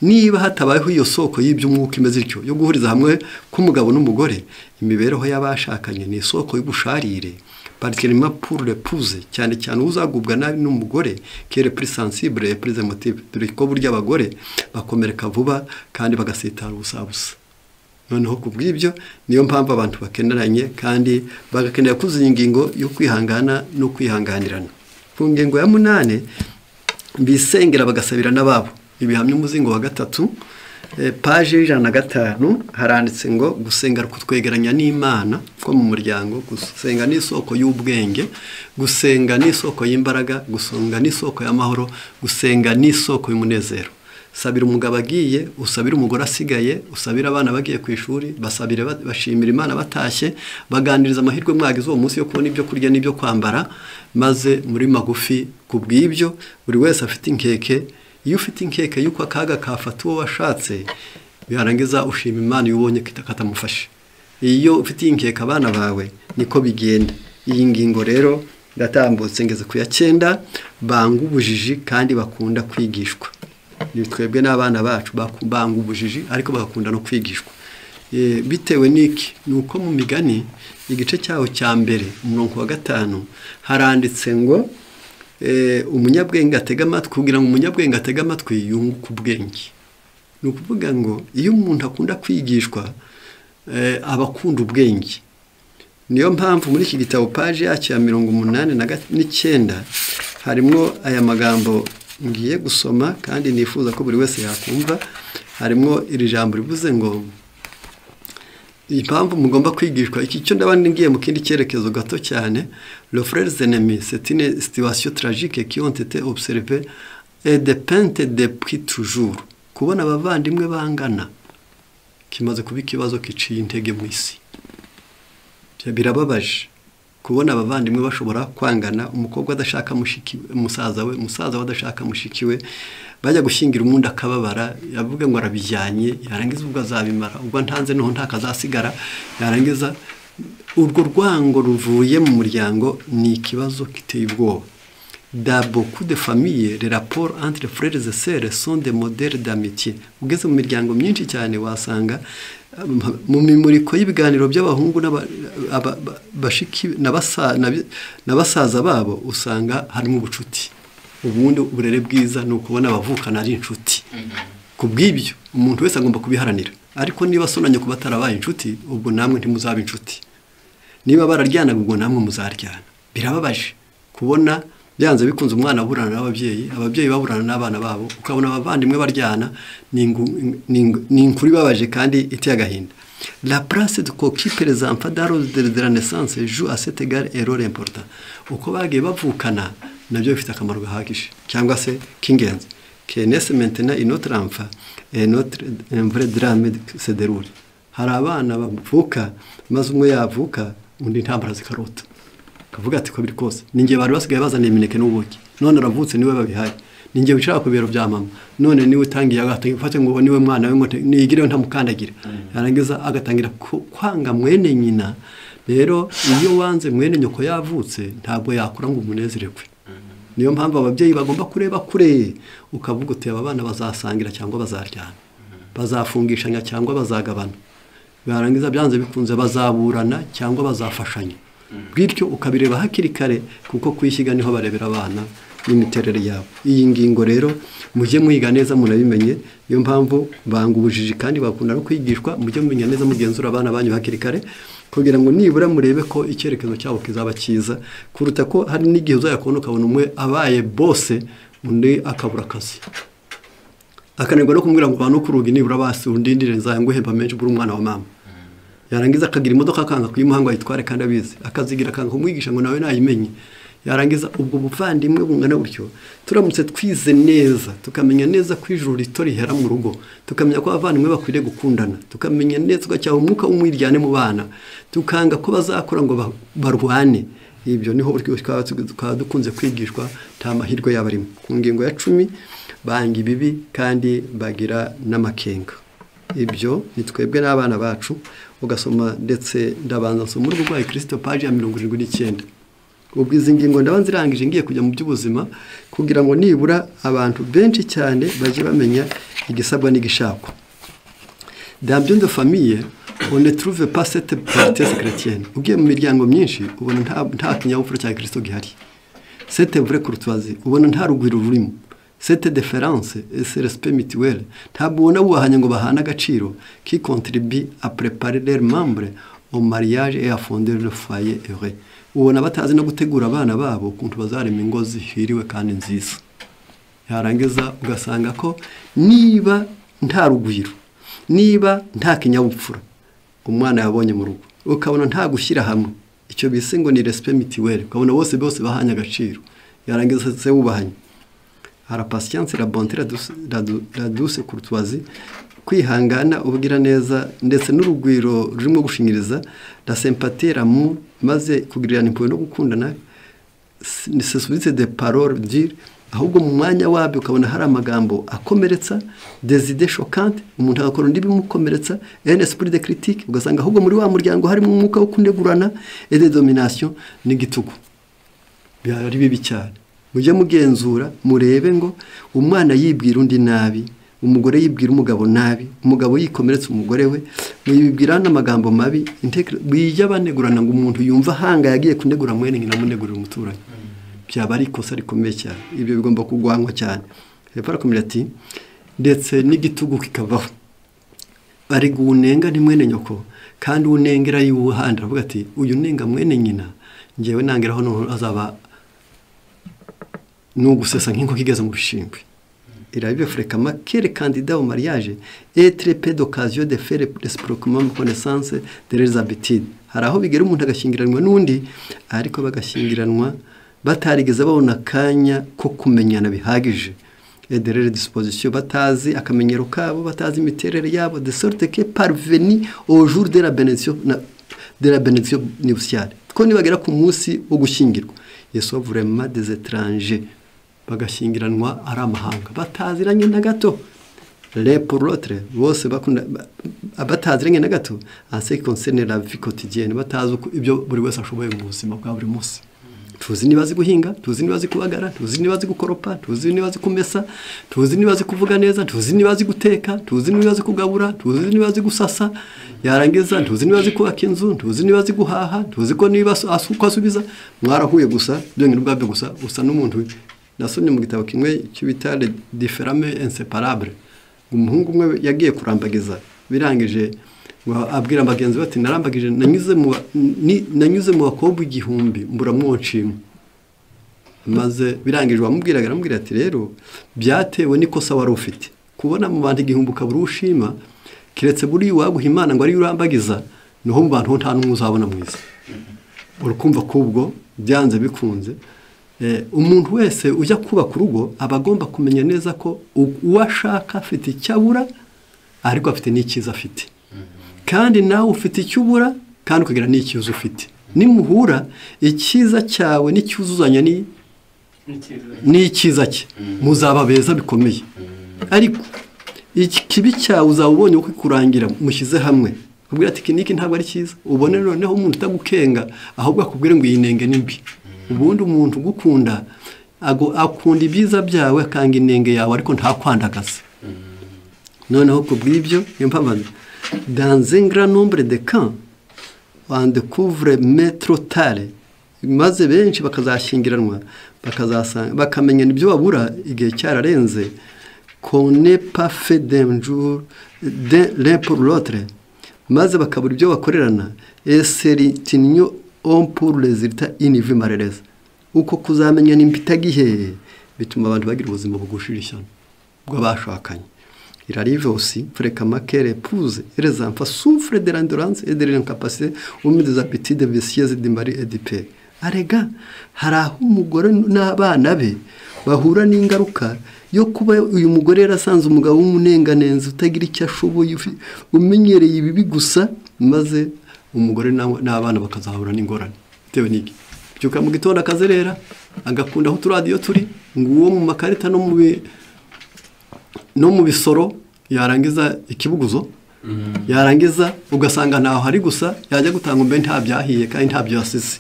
Niba hatabayeho iyo soko y'iby'umwuka imeze ityo yo guhuriza hamwe k'umugabo n'umugore, imibereho y'abashakanye ni isoko y'ubusharire. Particulièrement pour l'épouse, cyane cyane uzagubwa nabi n'umugore qui est plus sensible et plus émotive. Dore ko burya abagore bakomereka vuba kandi bagasitara ubusabusa. Noneho ku bw'ibyo niyo mpamvu abantu bakeneranye kandi bagakenera kuzuza ingingo yo kwihangana no kwihanganirana. Ku ngingo ya 8 bisengera bagasabira n'ababo. Ibihamya umuzingo wa 3 page 105 haranditse ngo gusenga kutwegeranya n'Imana ko mu muryango, gusenga ni isoko y'ubwenge, gusenga ni isoko y'imbaraga, gusenga ni isoko y'amahoro, gusenga ni isoko y'umunezero. Sabira umugabo agiye, usabira umugore asigaye, usabira abana bagiye ku ishuri, basabire bashimira Imana batashye, baganiriza amahirwe mwagize uwo munsi yo kubona ibyo kurya n'ibyo kwambara, maze muri magufi ku bw'ibyo buri wese afite inkeke. Iyo ufite inkeke yuko akaga kafata uwo washatse, birangiza ushima Imana iyo ubonye katamufashe. Iyo ufite inkeke abana bawe niko bigenda. Iyi ngingo rero ndatambutse ngeze ku ya 9, banga ubujiji kandi bakunda kwigishwa. Ni twebwe n'abana bacu banga ubujiji ariko bagakunda no kwigishwa. Bitewe n'iki? Nuko mu migani igice cyaho cya mbere umurongo wa 5 haranditse ngo umunyabwenge atega amatwi, kugira ngo umunyabwenge atega amatwi yunguke ubwenge. Ni ukuvuga ngo iyo umuntu akunda kwigishwa aba akunda ubwenge. Niyo mpamvu muri iki gitabo page yacyo ya 89 harimo aya magambo ngiye gusoma kandi nifuza ko buri wese yakumva. Harimo iri jambo rivuze ngo impamvu mugomba kwigishwa iki cyo ndabandi ngiye mu kindi cyerekezo gato cyane. Le frères ennemis, c'est une situation tragique qui ont été observées et dépeinte depuis toujours. Kubona abavandimwe bangana kimaze kuba ikibazo kiciye intege mu isi. Birababaje kubona abavandimwe bashobora kwangana, umukobwa adashaka mushiki musaza we, musaza we adashaka mushiki we, bajya gushyingira umundi akababara, yavuga ngo arabijyanye, yarangiza ubwo azabimara, ubwo ntanze noho ntakazasigara, yarangiza urwo rwango ruvuye mu muryango ni ikibazo kiteye ubwoba. Dans beaucoup de familles, les rapports entre frères et sœurs sont des modèles d'amitié. Ugeze mu miryango myinshi cyane wasanga mu mimuriko y'ibiganiro by'abahungu n'abashiki n'abasaza babo usanga harimo ubucuti. Ubundi uburere bwiza ni ukubona abavukana ari inshuti. Ku bw'ibyo umuntu wese agomba kubiharanira. Ariko niba sonanye kuba atarabaye inshuti, ubwo namwe ntimuzaba inshuti. Niba bararyanaga ubwo namwe muzaryana. Birababaje kubona byanze bikunze umwana aburana n'ababyeyi, ababyeyi baburana n'abana babo, ukabona abavandimwe baryana, ni inkuru ibabaje kandi iteye agahinda. La place qu'occupent les enfants dans de la naissance joue à cet égard un rôle important. Uko bagiye bavukana nabyo bifite akamaro gahagije cyangwa se k'ingenzi. Que naisse maintenant une autre enfant et notre un vrai drame se déroule. Hari abana bavuka maze umwe yavuka undi intambara zikarota. Kavuga ati ko biri kose ninjye bari basigaye bazana imineke n'ubuki, none aravutse niwe babihaye, ninjye wicara ku biro bya mama, none niwe utangiye agafata ngo niwe mwana we ngo nigire ntamukandagira, yarangiza agatangira kwanga mwene nyina. Rero iyo wanze mwene nyoko yavutse ntabwo yakura ngo umunezererwe. Niyo mpamvu ababyeyi bagomba kureba kure, ukavuga uti aba bana bazasangira cyangwa bazaryana, bazafungishanya cyangwa bazagabana, barangiza byanze bikunze bazaburana cyangwa bazafashanya. Bityo ukabireba hakiri kare kuko kwishyiga niho barebera abana n'imiterere yabo. Iyi ngingo rero mujye mwiga neza munabimenye. Niyo mpamvu banga ubujiji kandi bakunda no kwigishwa. Mujye mumenya neza mugenzura abana banyu hakiri kare kugira ngo nibura murebe ko icyerekezo cyabo kizaba cyiza, kuruta ko hari n'igihe uzayakubona ukabona umwe abaye bose undi akabura akazi, akananirwa no kumubwira ngo bano kurugi nibura basi undindire nzayanguhemba menshi buri umwana wa mama. Yarangiza akagira imodoka akanga kuyimuha ngo ayitware kandi abizi, akazigira akanga kumwigisha ngo nawe nayimenye. Yarangiza ubwo buvandimwe bungana gutyo. Turamutse twize neza tukamenya neza ko ijuru rito rihera mu rugo, tukamenya ko abavandimwe bakwiriye gukundana, tukamenya neza tugacyaha umwuka w'umwiryane mu bana, tukanga ko bazakora ngo barwane. Ibyo niho twaba dukunze kwigishwa, nta mahirwe y'abarimo. Ku ngingo ya 10 banga ibibi kandi bagira n'amakenga. Ibyo ni twebwe n'abana bacu. Ugasoma ndetse ndabanza nsoma urugo rwa Kristo page ya 79. Ubwo izi ngingo ndabanza irangije ngiye kujya mu by'ubuzima kugira ngo nibura abantu benshi cyane bajye bamenya igisabwa n'igishakwa. Dans bien de famille, On ne trouve pas cette politesse chrétienne. Ugiye mu miryango myinshi ubona nta kinyabupfura cya Kristo gihari. Cette vraie courtoisie, ubona nta rugwiro rurimo. Cette différence et ce respect mutuel, ntabwo ubona bubahanye ngo bahane agaciro, qui contribue à préparer leurs membres au mariage et à fonder le foyer heureux. Ubona batazi no gutegura abana babo ukuntu bazarema ingo zihiriwe kandi nziza. Yarangiza ugasanga ko niba nta rugwiro, niba nta kinyabupfura umwana yabonye mu rugo, ukabona nta gushyira hamwe, icyo bise ngo ni respect mutuel, ukabona bose bose bahanye agaciro, yarangiza se wubahanye. La patience, la bonté, la douce courtoisie, kwihangana, ubwira neza ndetse n'urugwiro rurimo gushinyiriza, la sympathie, l'amour, maze kugirirana impuhwe no gukundana, ce sont des paroles dures, ahubwo mu mwanya wabyo ukabona hari amagambo akomeretsa, des idées choquantes, umuntu agakora undi bimukomeretsa, un esprit de critique, ugasanga ahubwo muri wa muryango harimo umwuka wo kunegurana, et de domination n'igitugu. Byari bibi cyane. Mujye mugenzura murebe ngo umwana yibwira undi nabi, umugore yibwira umugabo nabi, umugabo yikomeretsa umugore we, muyibwira n'amagambo mabi, bijya banegurana ngo umuntu yumva hanga yagiye kunegura mwene nyina amunegurira umuturanyi. Byaba ari ikosa rikomeye cyane. Ibyo bigomba kugwanywa cyane. Hepfo arakomeza ati ndetse n'igitugu kikavaho. Bari gunenga ni mwene nyoko kandi unengera yuhanda, aravuga ati uyu nenga mwene nyina ngewe nangeraho no azaba nugusesa nk'inko kigeze mu bishingwe. Il arrive fréquemment que les candidats au mariage aient très peu d'occasion de faire réciproquement connaissance de leurs habitudes. Hari aho bigera umuntu agashyingiranwa n'undi, ariko bagashyingiranwa batarigeze babona akanya ko kumenyana bihagije, et de leurs dispositions, batazi akamenyero kabo, batazi imiterere yabo, de sorte que parvenu au jour de la bénédiction, de la bénédiction nuptiale, ko nibagera ku munsi wo gushyingirwa, ils sont vraiment des étrangers, bagashyingiranwa ari amahanga, bataziranye na gato, l'un pour l'autre, bose bakunda bataziranye na gato, en ce qui concerne la vie quotidienne, batazi uko ibyo buri wese ashoboye mu buzima bwa buri munsi. Tuzi niba azi guhinga, tuzi niba azi kubagara, tuzi niba azi gukoropa, tuzi niba azi kumesa, tuzi niba azi kuvuga neza, tuzi niba azi guteka, tuzi niba azi kugabura, tuzi niba azi gusasa, yarangiza tuzi niba azi kubaka inzu, tuzi niba azi guhaha, tuzi ko niba asuka asubiza. Mwarahuye gusa byonyine ubwabyo gusa usa n'umuntu. Nasomye mu gitabo kimwe cy'ibita Les différents inséparables, umuhungu umwe yagiye kurambagiza, birangije ngo abwira bagenzi bati narambagije nanyuze mu bakobwa 1000 mbura mwonshima. Maze birangije wamubwiraga aramubwira ati rero byatewe n'ikosa wari ufite, kubona mu bantu 1000 ukabura ushima, kiretse buri waguha Imana ngo ari urambagiza, niho mu bantu nta n'umwe uzabona mwiza. Urukumva kubwo byanze bikunze umuntu wese ujya kubaka urugo aba agomba kumenya neza ko uwo ashaka afite icyo abura, ariko afite n'icyiza afite, kandi nawe ufite icyo ubura kandi ukagira n'icyiza ufite. Nimuhura icyiza cyawe n'icyuzuzanya n'icyiza cye, muzaba beza bikomeye. Ariko ikibi cyawe uzaba ubonye uko kurangira mushyize hamwe, akubwira ati iki niki ntabwo ari cyiza, ubone noneho umuntu utagukenga ahubwo akubwire ngo iyi nenge ni mbi. Ubundi umuntu ugukunda akunda ibyiza byawe akanga inenge yawe, ariko ntakwandagaze. Noneho kubw'ibyo niyo mpamvu dans un grand nombre de cas on découvre mais trop tard, maze benshi bakazashyingiranwa bakazasanga bakamenya ibyo babura igihe cyararenze, qu'on n'est pas fait d'un jour l'un pour l'autre, maze bakabura ibyo bakorerana, et c'est l'union pour résultat une vie malheureuse. Uko kuzamenya n'impitagihe bituma abantu bagira ubuzima bugushira ishyano bw'abashakanye. Il arrive aussi fréquemment que l'épouse et les enfants souffrent de l'endurance et de l'incapacité ou des appétits vicieux du mari et du père. Arega hari aho umugore n'abana be bahura n'ingaruka yo kuba uyu mugore yarasanze umugabo w'umunenganenzi utagira icyo ashoboye, umenyereye ibibi gusa, maze umugore n'abana bakazahura n'ingorane bitewe n'iki. Byuka mu gitondo akazerera, agakunda aho uturadiyo turi, nguwo mu makarita no mu bisoro, yarangiza ikibuguzo, yarangiza ugasanga ntaho hari gusa, yajya gutanga umbe nta byahiye kandi ntabyo yasize.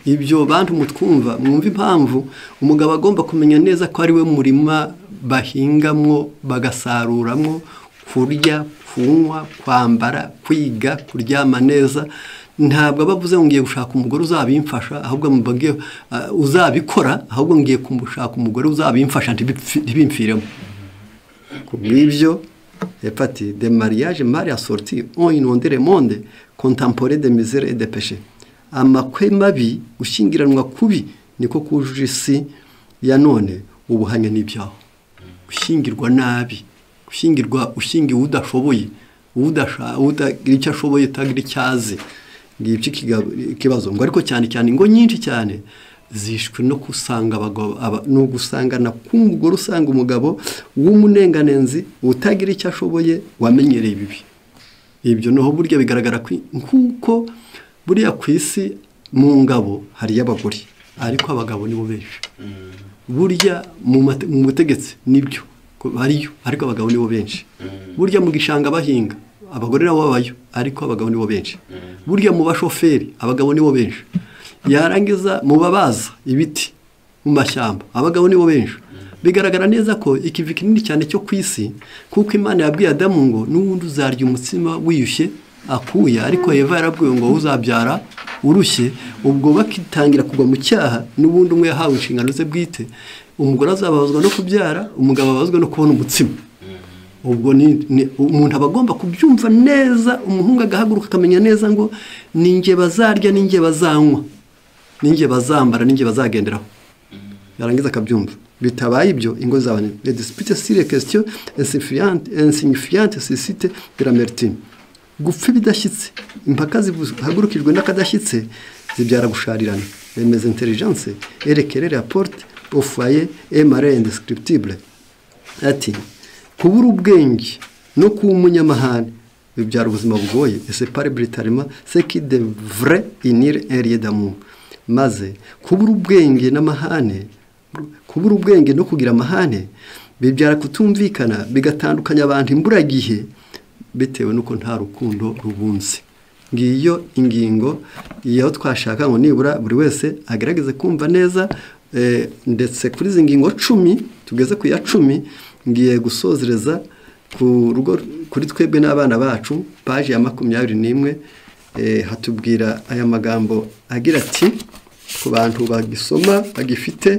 Ibyo bantu mutwumva, mwumva impamvu umugabo agomba kumenya neza ko ari we murima bahingamwo bagasaruramwo, Kurya, kunywa, kwambara, kwiga, kuryama neza. Ntabwo aba avuze ngo ngiye gushaka umugore uzabimfasha, ahubwo ngiye uzabikora, ahubwo ngiye kumushaka umugore uzabimfasha ntibimfiremo. Ku bw'ibyo epati de mariage mal assorti ont inondé le monde contemporain de misère et de péché. Amakwe mabi, gushyingiranwa kubi niko kujuje isi ya none ubuhanya n'ibyaho. Gushyingirwa nabi, gushyingirwa ushyingiwe udashoboye, utagira icyo ashoboye, utagira icyo azi, ngibyo ikibazo. Ngo ariko cyane cyane ingo nyinshi cyane zishwe no gusanga abagabo, no gusangana k'umugore usanga umugabo w'umunenganenzi utagira icyo ashoboye, wamenyereye ibibi. Ibyo noho burya bigaragara nkuko buriya ku isi mu ngabo hari abagore, ariko abagabo nibo benshi. Burya mu butegetsi nibyo bariyo, ariko abagabo nibo benshi. Burya mu gishanga bahinga abagore nabo babayo, ariko abagabo nibo benshi. Burya mu bashoferi abagabo nibo benshi. Yarangiza mu babaza ibiti mu mashyamba abagabo nibo benshi. Bigaragara neza ko ikivi kinini cyane cyo ku isi, kuko Imana yabwiye Adamu ngo n'ubundi uzarya umutsima wiyushye akuya, ariko Eva yarabwiwe ngo uzabyara urushye. Ubwo bakitangira kugwa mu cyaha, n'ubundi umwe yahawe inshingano ze bwite. Umugore azababazwa no kubyara, umugabo ababazwa no kubona umutsima. Ubwo ni umuntu aba agomba kubyumva neza, umuhungu agahaguruka akamenya neza ngo ninjye bazarya, ninjye bazanywa, ninjye bazambara, ninjye bazagenderaho. Yarangiza akabyumva. Bitabaye ibyo ingo z'abantu les disputes sur les questions insignifiantes suscitent de l'amertume. Gupfa ibidashyitse, impaka zihagurukijwe n'akadashyitse zibyara gusharirana. Les mésintelligences et les querelles apportent au foyer un malheur indescriptible. Ati kubura ubwenge no kuba umunyamahane bibyara ubuzima bugoye. Et séparent brutalement ce qui devrait unir un lien d'amour. Maze kubura ubwenge n'amahane, kubura ubwenge no kugira amahane bibyara kutumvikana, bigatandukanya abantu imburagihe bitewe nuko nta rukundo rubunze. Ngiyo ingingo iyo twashaka ngo nibura buri wese agerageze kumva neza. Ndetse kuri izi ngingo 10 tugeze ku ya 10, ngiye gusozereza ku rugo kuri twebwe n'abana bacu, page ya 21. Hatubwira aya magambo agira ati, ku bantu bagisoma bagifite,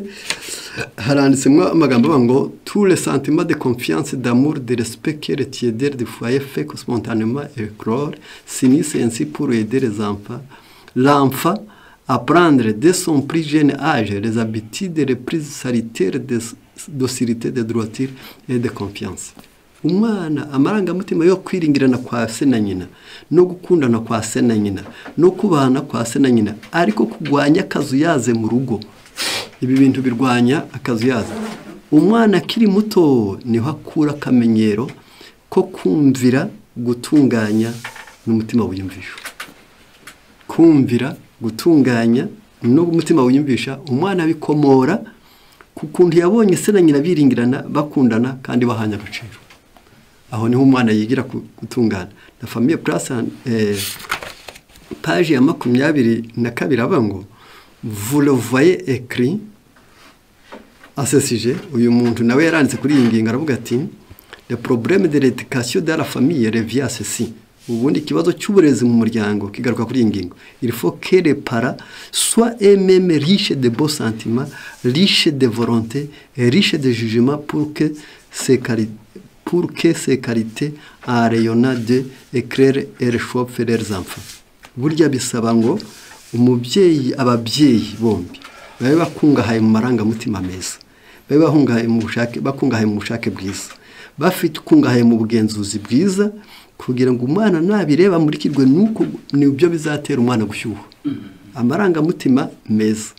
haranditsemo amagambo avuga ngo tous les sentiments de confiance, d'amour, de respect que le tiédeur du foyer fait spontanément éclore s'unissent ainsi pour aider les enfants, l'enfant à prendre dès son plus jeune âge les habitudes les plus salutaires de docilité, de droiture et de confiance. Umwana amarangamutima yo kwiringirana kwa se na nyina, no gukundana kwa se na nyina, no kubana kwa se na nyina, ariko kugwanya akazuyaze mu rugo. Ibi bintu birwanya akazuyaze. Umwana akiri muto niho akura akamenyero ko kumvira, gutunganya n'umutima wiyumvisha. Kumvira, gutunganya n'umutima wiyumvisha, umwana abikomora ku kuntu yabonye se na nyina biringirana, bakundana kandi bahanye agaciro. Aho niho umwana yigira gutungana. La famille place page ya 22 avuga ngo vous le voyez écrit à ce sujet. Uyu muntu nawe yaranditse kuri iyi ngingo aravuga ati le problème de l'éducation dans la famille revient à ceci. Ubundi ikibazo cy'uburezi mu muryango kigaruka kuri iyi ngingo. Il faut que les parents soient eux-mêmes riches de beaux sentiments, riches de volonté et riches de jugement pour que ces qualités en rayonnant d'eux éclairent et réchauffent leurs enfants. Burya bisaba ngo umubyeyi, ababyeyi bombi babe bakungahaye mu marangamutima meza, babe bakungahaye mu bushake, bakungahaye mu bushake bwiza, bafite ukungahaye mu bugenzuzi bwiza, kugira ngo umwana nabireba amurikirwe nuko nibyo bizatera umwana gushyuha. Amarangamutima meza,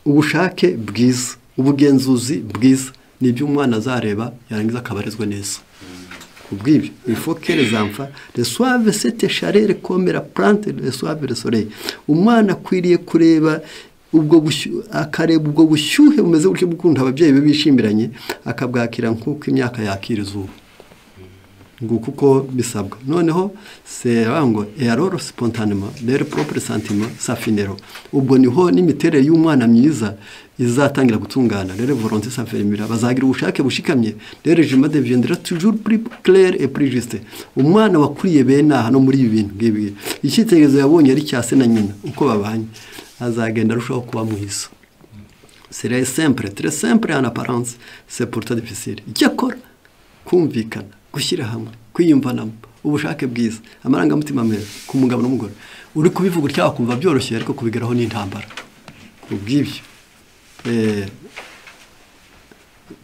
ubushake bwiza, ubugenzuzi bwiza, nibyo umwana azareba yarangiza akabarezwa neza. Kubw'ibyo il faut que les enfants reçoivent cette chaleur comme la plante reçoive le soleil. Umwana akwiriye kureba ubwo akareba ubwo bushyuhe bumeze gutyo bw'ukuntu ababyeyi be bishimiranye, akabwakira nk'uko imyaka yakira izuba. Nguko uko bisabwa. Noneho ngo et alors spontanément leur propre sentiment s'affineront. Ubwo niho n'imiterere y'umwana myiza izatangira gutungana. Leur volonté s'affermira, bazagira ubushake bushikamye. Leur jugement deviendra toujours plus clair et plus juste. Umwana wakuriye bene aha no muri ibi bintu ngibi, icyitegererezo yabonye ari cya se na nyina uko babanye, azagenda arushaho kuba mwiza. C'est simple, très simple en apparence, c'est pourtant difficile. Icyakora kumvikana, gushyira hamwe, kwiyumvanamo, ubushake bwiza, amarangamutima meza ku mugabo n'umugore. Uri kubivuga utya wakumva byoroshye, ariko kubigeraho ni intambara. Kubw'ibyo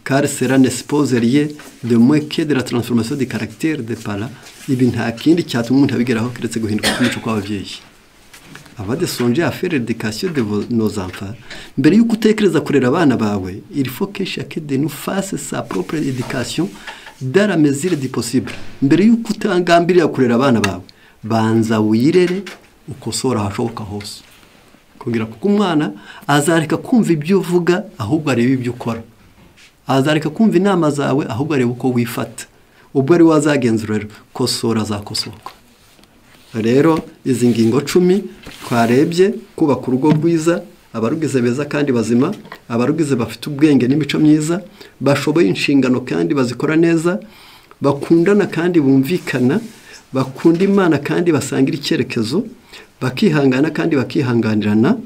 car cela ne suppose rien de moins que de la transformation du caractère des parents. Ibi nta kindi cyatuma umuntu abigeraho keretse guhinduka kw'imico kw'ababyeyi. Avant de songer à faire l'éducation de nos enfants, mbere y'uko utekereza kurera abana bawe, il faut que chacun de nous fasse sa propre éducation dans la mesure du possible. Mbere y'uko utangambirira kurera abana bawe, banza wirere, ukosora ahashoboka hose, kugira kuko umwana azareka kumva ibyo uvuga ahubwo arebe ibyo ukora, azareka kumva inama zawe ahubwo arebe uko wifata. Ubwo ari wazagenzura rero, kosora azakosoka. Rero izi ngingo 10 twarebye: kubaka urugo rwiza, abarugize beza kandi bazima, abarugize bafite ubwenge n'imico myiza, bashoboye inshingano kandi bazikora neza, bakundana kandi bumvikana, bakunda Imana kandi basangira icyerekezo, bakihangana kandi bakihanganirana,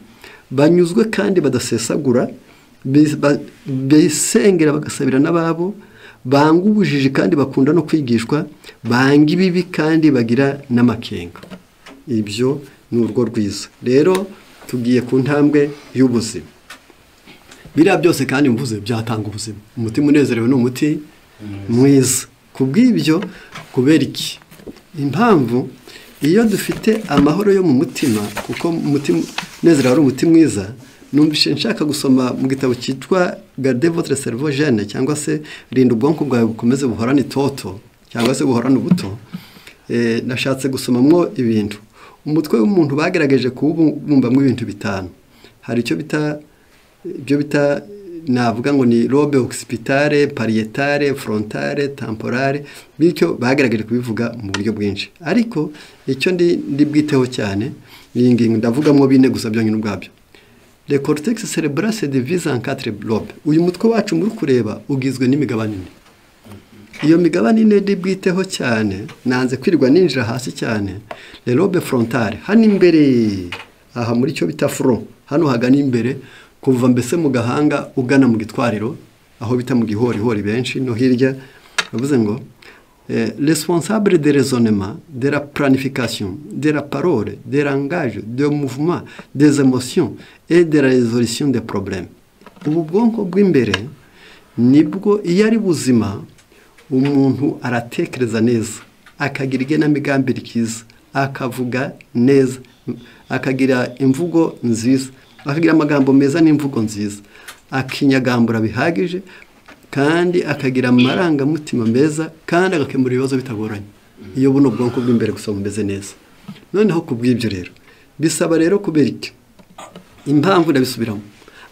banyuzwe kandi badasesagura, bisengera bagasabira n'ababo, banga ubujiji kandi bakunda no kwigishwa, banga ibibi kandi bagira n'amakenga. Ibyo ni urugo rwiza. Rero tugiye ku ntambwe y'ubuzima. Biriya byose kandi mvuze byatanga ubuzima. Umutima unezerewe ni umuti mwiza. Kubw'ibyo, kubera iki? Impamvu iyo dufite amahoro yo mu mutima, kuko umutima unezerewe ari umuti mwiza. Numvise nshaka gusoma mu gitabo cyitwa Gardez votre cerveau jeune, cyangwa se rinda ubwonko bwawe bukomeze buhorane itoto, cyangwa se buhorane ubuto. Nashatse gusomamwo ibintu. Umutwe w'umuntu bagerageje kuwubumbamwo ibintu 5. Hari icyo bita, ibyo bita navuga ngo ni lobe occipitale, parietale, frontale, temporale, bityo bagerageje kubivuga mu buryo bwinshi. Ariko icyo ndi bwiteho cyane ni ngingo ndavugamo 4 gusa byonyine ubwabyo. Le cortex cérébral se divise en 4 lobes. Uyu mutwe wacu muri kureba ugizwe n'imigabane 4. Iyo migabane 4 ndi bwiteho cyane, nanze kwirirwa ninjira hasi cyane. Le lobe frontale, hano imbere, aha muri cyo bita front, hano hagana imbere, kuva mbese mu gahanga ugana mu gitwariro, aho bita mu gihorihori benshi no hirya, bavuze ngo responsable des raisonnements, de la planification, de la parole, des langages, des mouvements, des émotions et de la résolution des problèmes. Ubu bwonko bw'imbere nibwo iyo ari buzima umuntu aratekereza neza, akagira igenamigambi ryiza, akavuga neza, akagira imvugo nziza, akagira amagambo meza n'imvugo nziza, akinyagambura bihagije, kandi akagira amarangamutima meza, kandi agakemura ibibazo bitagoranye. Iyo buno bwonko bw'imbere gusa bumeze neza. Noneho kubw'ibyo rero bisaba rero kubera iki? Impamvu ndabisubiramo.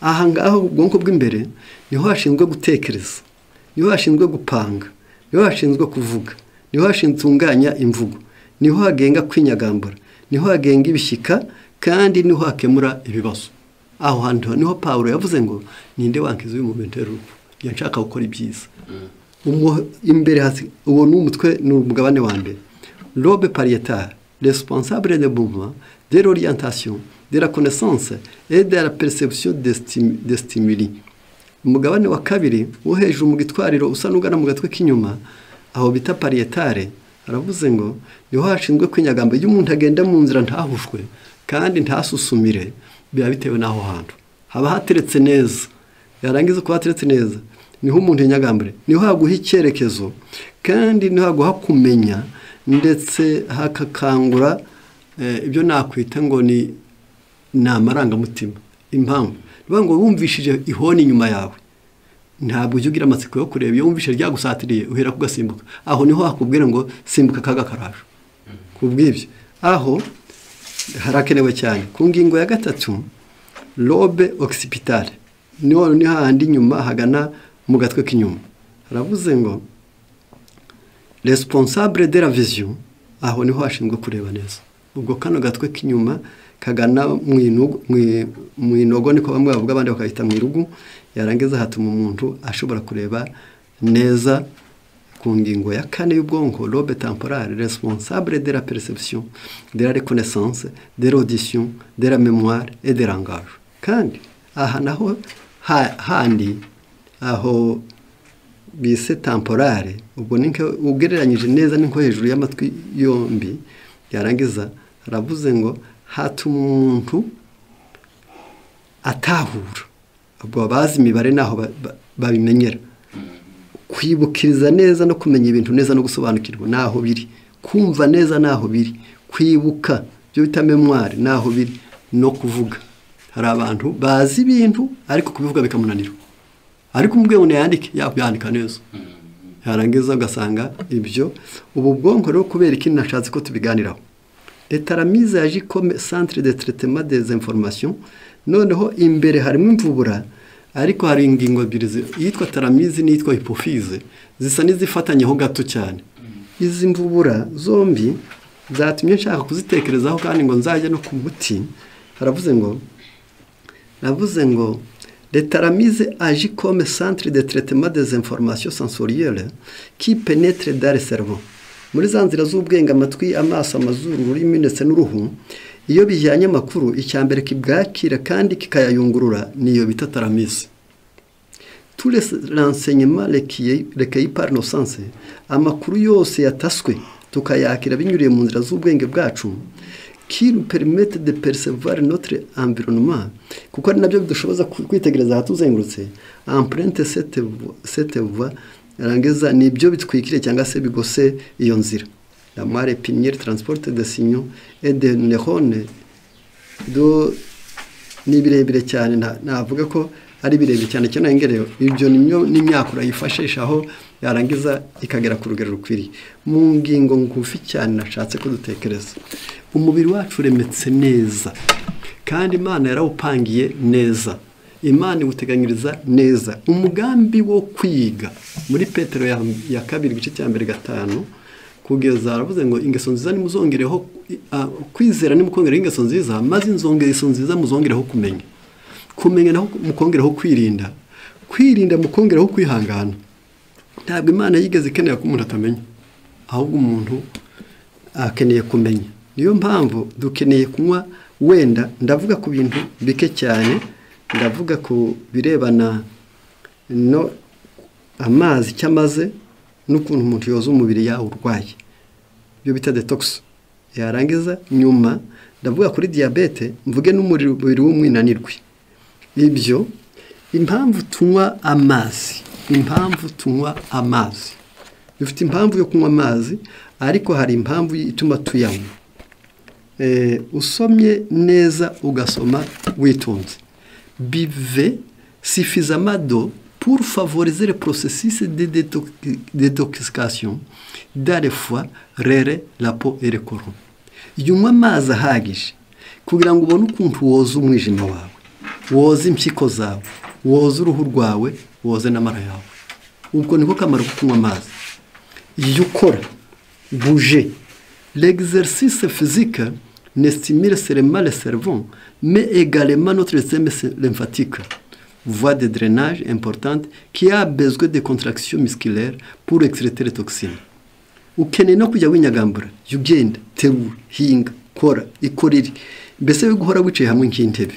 Aha ngaho ubwonko bw'imbere niho hashinzwe gutekereza, niho hashinzwe gupanga, niho hashinzwe kuvuga, niho hashinzwe gutunganya imvugo, niho hagenga kwinyagambura, niho hagenga ibishyika, kandi niho hakemura ibibazo. Aho hantu niho Pawulo yavuze ngo ninde wankiza uyu mumento y'urupfu, nshaka gukora ibyiza. Imbere hasi uwo ni umutwe, ni umugabane wa mbere. Lobe pariétal, responsable des mouvements, de l'orientation, de la connaissance et de la perception des stimuli. Umugabane wa kabiri wo hejuru mu gitwariro usa n'ugana mu gatwe k'inyuma, aho bita pariétale, aravuze ngo niho hashinzwe kwinyagamba. Iyo umuntu agenda mu nzira ntahushwe kandi ntasusumire, biba bitewe n'aho hantu haba hateretse neza. Yarangiza kuba hateretse neza, niho umuntu yinyagambure, niho haguha icyerekezo, kandi niho haguha kumenya, ndetse hakakangura ibyo nakwita ngo ni amarangamutima. Impamvu niba ngo wumvishije ihoni inyuma yawe, ntabwo ujya ugira amatsiko yo kureba. Iyo wumvishije ryagusatiriye uhera kugasimbuka, aho niho hakubwira ngo simbuka kaga karaje. Kubw'ibyo aho harakenewe cyane. Ku ngingo ya 3, lobe occipitale, niho ni hahandi inyuma hagana mu gatwe k'inyuma. Haravuze ngo Responsable de la vision, aho niho hashinzwe kureba neza. Ubwo kano gatwe k'inyuma kagana mu inogo niko bamwe bavuga, abandi bakahita mu irugu, yarangiza hatuma umuntu ashobora kureba neza. Ku ngingo ya kane y'ubwonko, lobe temporale, responsable de la perception, de la reconnaissance, de l'audition, de la mémoire et de langage. Kandi aha naho handi aho bise temporale, ubwo ni ugereranyije neza niko hejuru y'amatwi yombi, yarangiza haravuze ngo hatuma umuntu atahura. Ubwo abazi imibare naho babimenyera, kwibukiriza neza no kumenya ibintu neza no gusobanukirwa naho biri, kumva neza naho biri, kwibuka byo bita memoire naho biri, no kuvuga. Hari abantu bazi ibintu ariko kubivuga bikamunanira, ariko umubwiye ngo yandike yabyandika neza, yarangiza ugasanga ibyo. Ubu bwonko rero kubera iki nashatse ko tubiganiraho, thalamus agit comme centre de traitement des informations. Noneho imbere harimo imvubura, ariko hari ingingo ebyiri, iyitwa thalamus n'iyitwa hypophyse, zisa n'izifatanyeho gato cyane. Izi mvubura zombi zatumye nshaka kuzitekerezaho kandi ngo nzajye no ku muti. Haravuze ngo, navuze ngo le thalamus agit comme centre de traitement des informations sensorielles qui pénètrent dans le cerveau. Muri za nzira z'ubwenge, amatwi, amaso, amazuru, ururimi ndetse n'uruhu, iyo bijyanye amakuru, icya mbere kibwakira kandi kikayayungurura niyo bita thalamus. Tous les renseignements recueillis par nos sens, amakuru yose yataswe tukayakira binyuriye mu nzira z'ubwenge bwacu, qui nous permettent de percevoir notre environnement, kuko ari nabyo bidushoboza kwitegereza ahatuzengurutse, empruntent cette voie, yarangiza nibyo bitwikiriye cyangwa se bigose iyo nzira. La moelle épinière transporte des signaux et des neurones do. Ni birebire cyane, navuga ko ari birebire cyane cyane ngereyo. Ibyo n'imyakura yifashishaho, yarangiza ikagera ku rugero rukwiriye. Mu ngingo ngufi cyane nashatse ko dutekereza, umubiri wacu uremetse neza kandi Imana yarawupangiye neza, Imana iwuteganyiriza neza. Umugambi wo kwiga muri Petero ya kabiri igice cya mbere 5 kugeza, aravuze ngo ingeso nziza nimuzongereho kwizera, nimukongereho ingeso nziza, maze ingeso nziza muzongereho kumenya, kumenya naho mukongereho kwirinda, kwirinda mukongereho kwihangana. Ntabwo Imana yigeze ikeneye ko umuntu atamenya, ahubwo umuntu akeneye kumenya. Niyo mpamvu dukeneye kunywa. Wenda ndavuga ku bintu bike cyane, ndavuga ku birebana no amazi cyamaze n'ukuntu umuntu yoza umubiri yawe urwaye, ibyo bita detox. Yarangiza nyuma ndavuga kuri diyabete, mvuge n'umubiri w'umwinanirwe. Ibyo impamvu tunywa amazi, impamvu tunywa amazi, dufite impamvu yo kunywa amazi, ariko hari impamvu ituma tuyanywa. Usomye neza ugasoma witonze, buvez suffisamment d'eau pour favoriser le processus de détoxication dans le foie, rere, la peau et le côlon. Iyo unywa amazi ahagije kugira ngo ubone ukuntu woza umwijima wawe, woza impyiko zawe, woza uruhu rwawe, woze n'amara yawe. Ubwo niko kamaro ko kunywa amazi. Iyo ukora, bouger, l'exercice physique ne stimule seulement le cerveau, mais également notre système lymphatique, voie de drainage importante qui a besoin de contractions musculaires pour excréter les toxines. Ukeneye no kujya winyagambura, jya ugenda, terura, hinga, kora, ikorere, mbese guhora wicaye hamwe nk'intebe.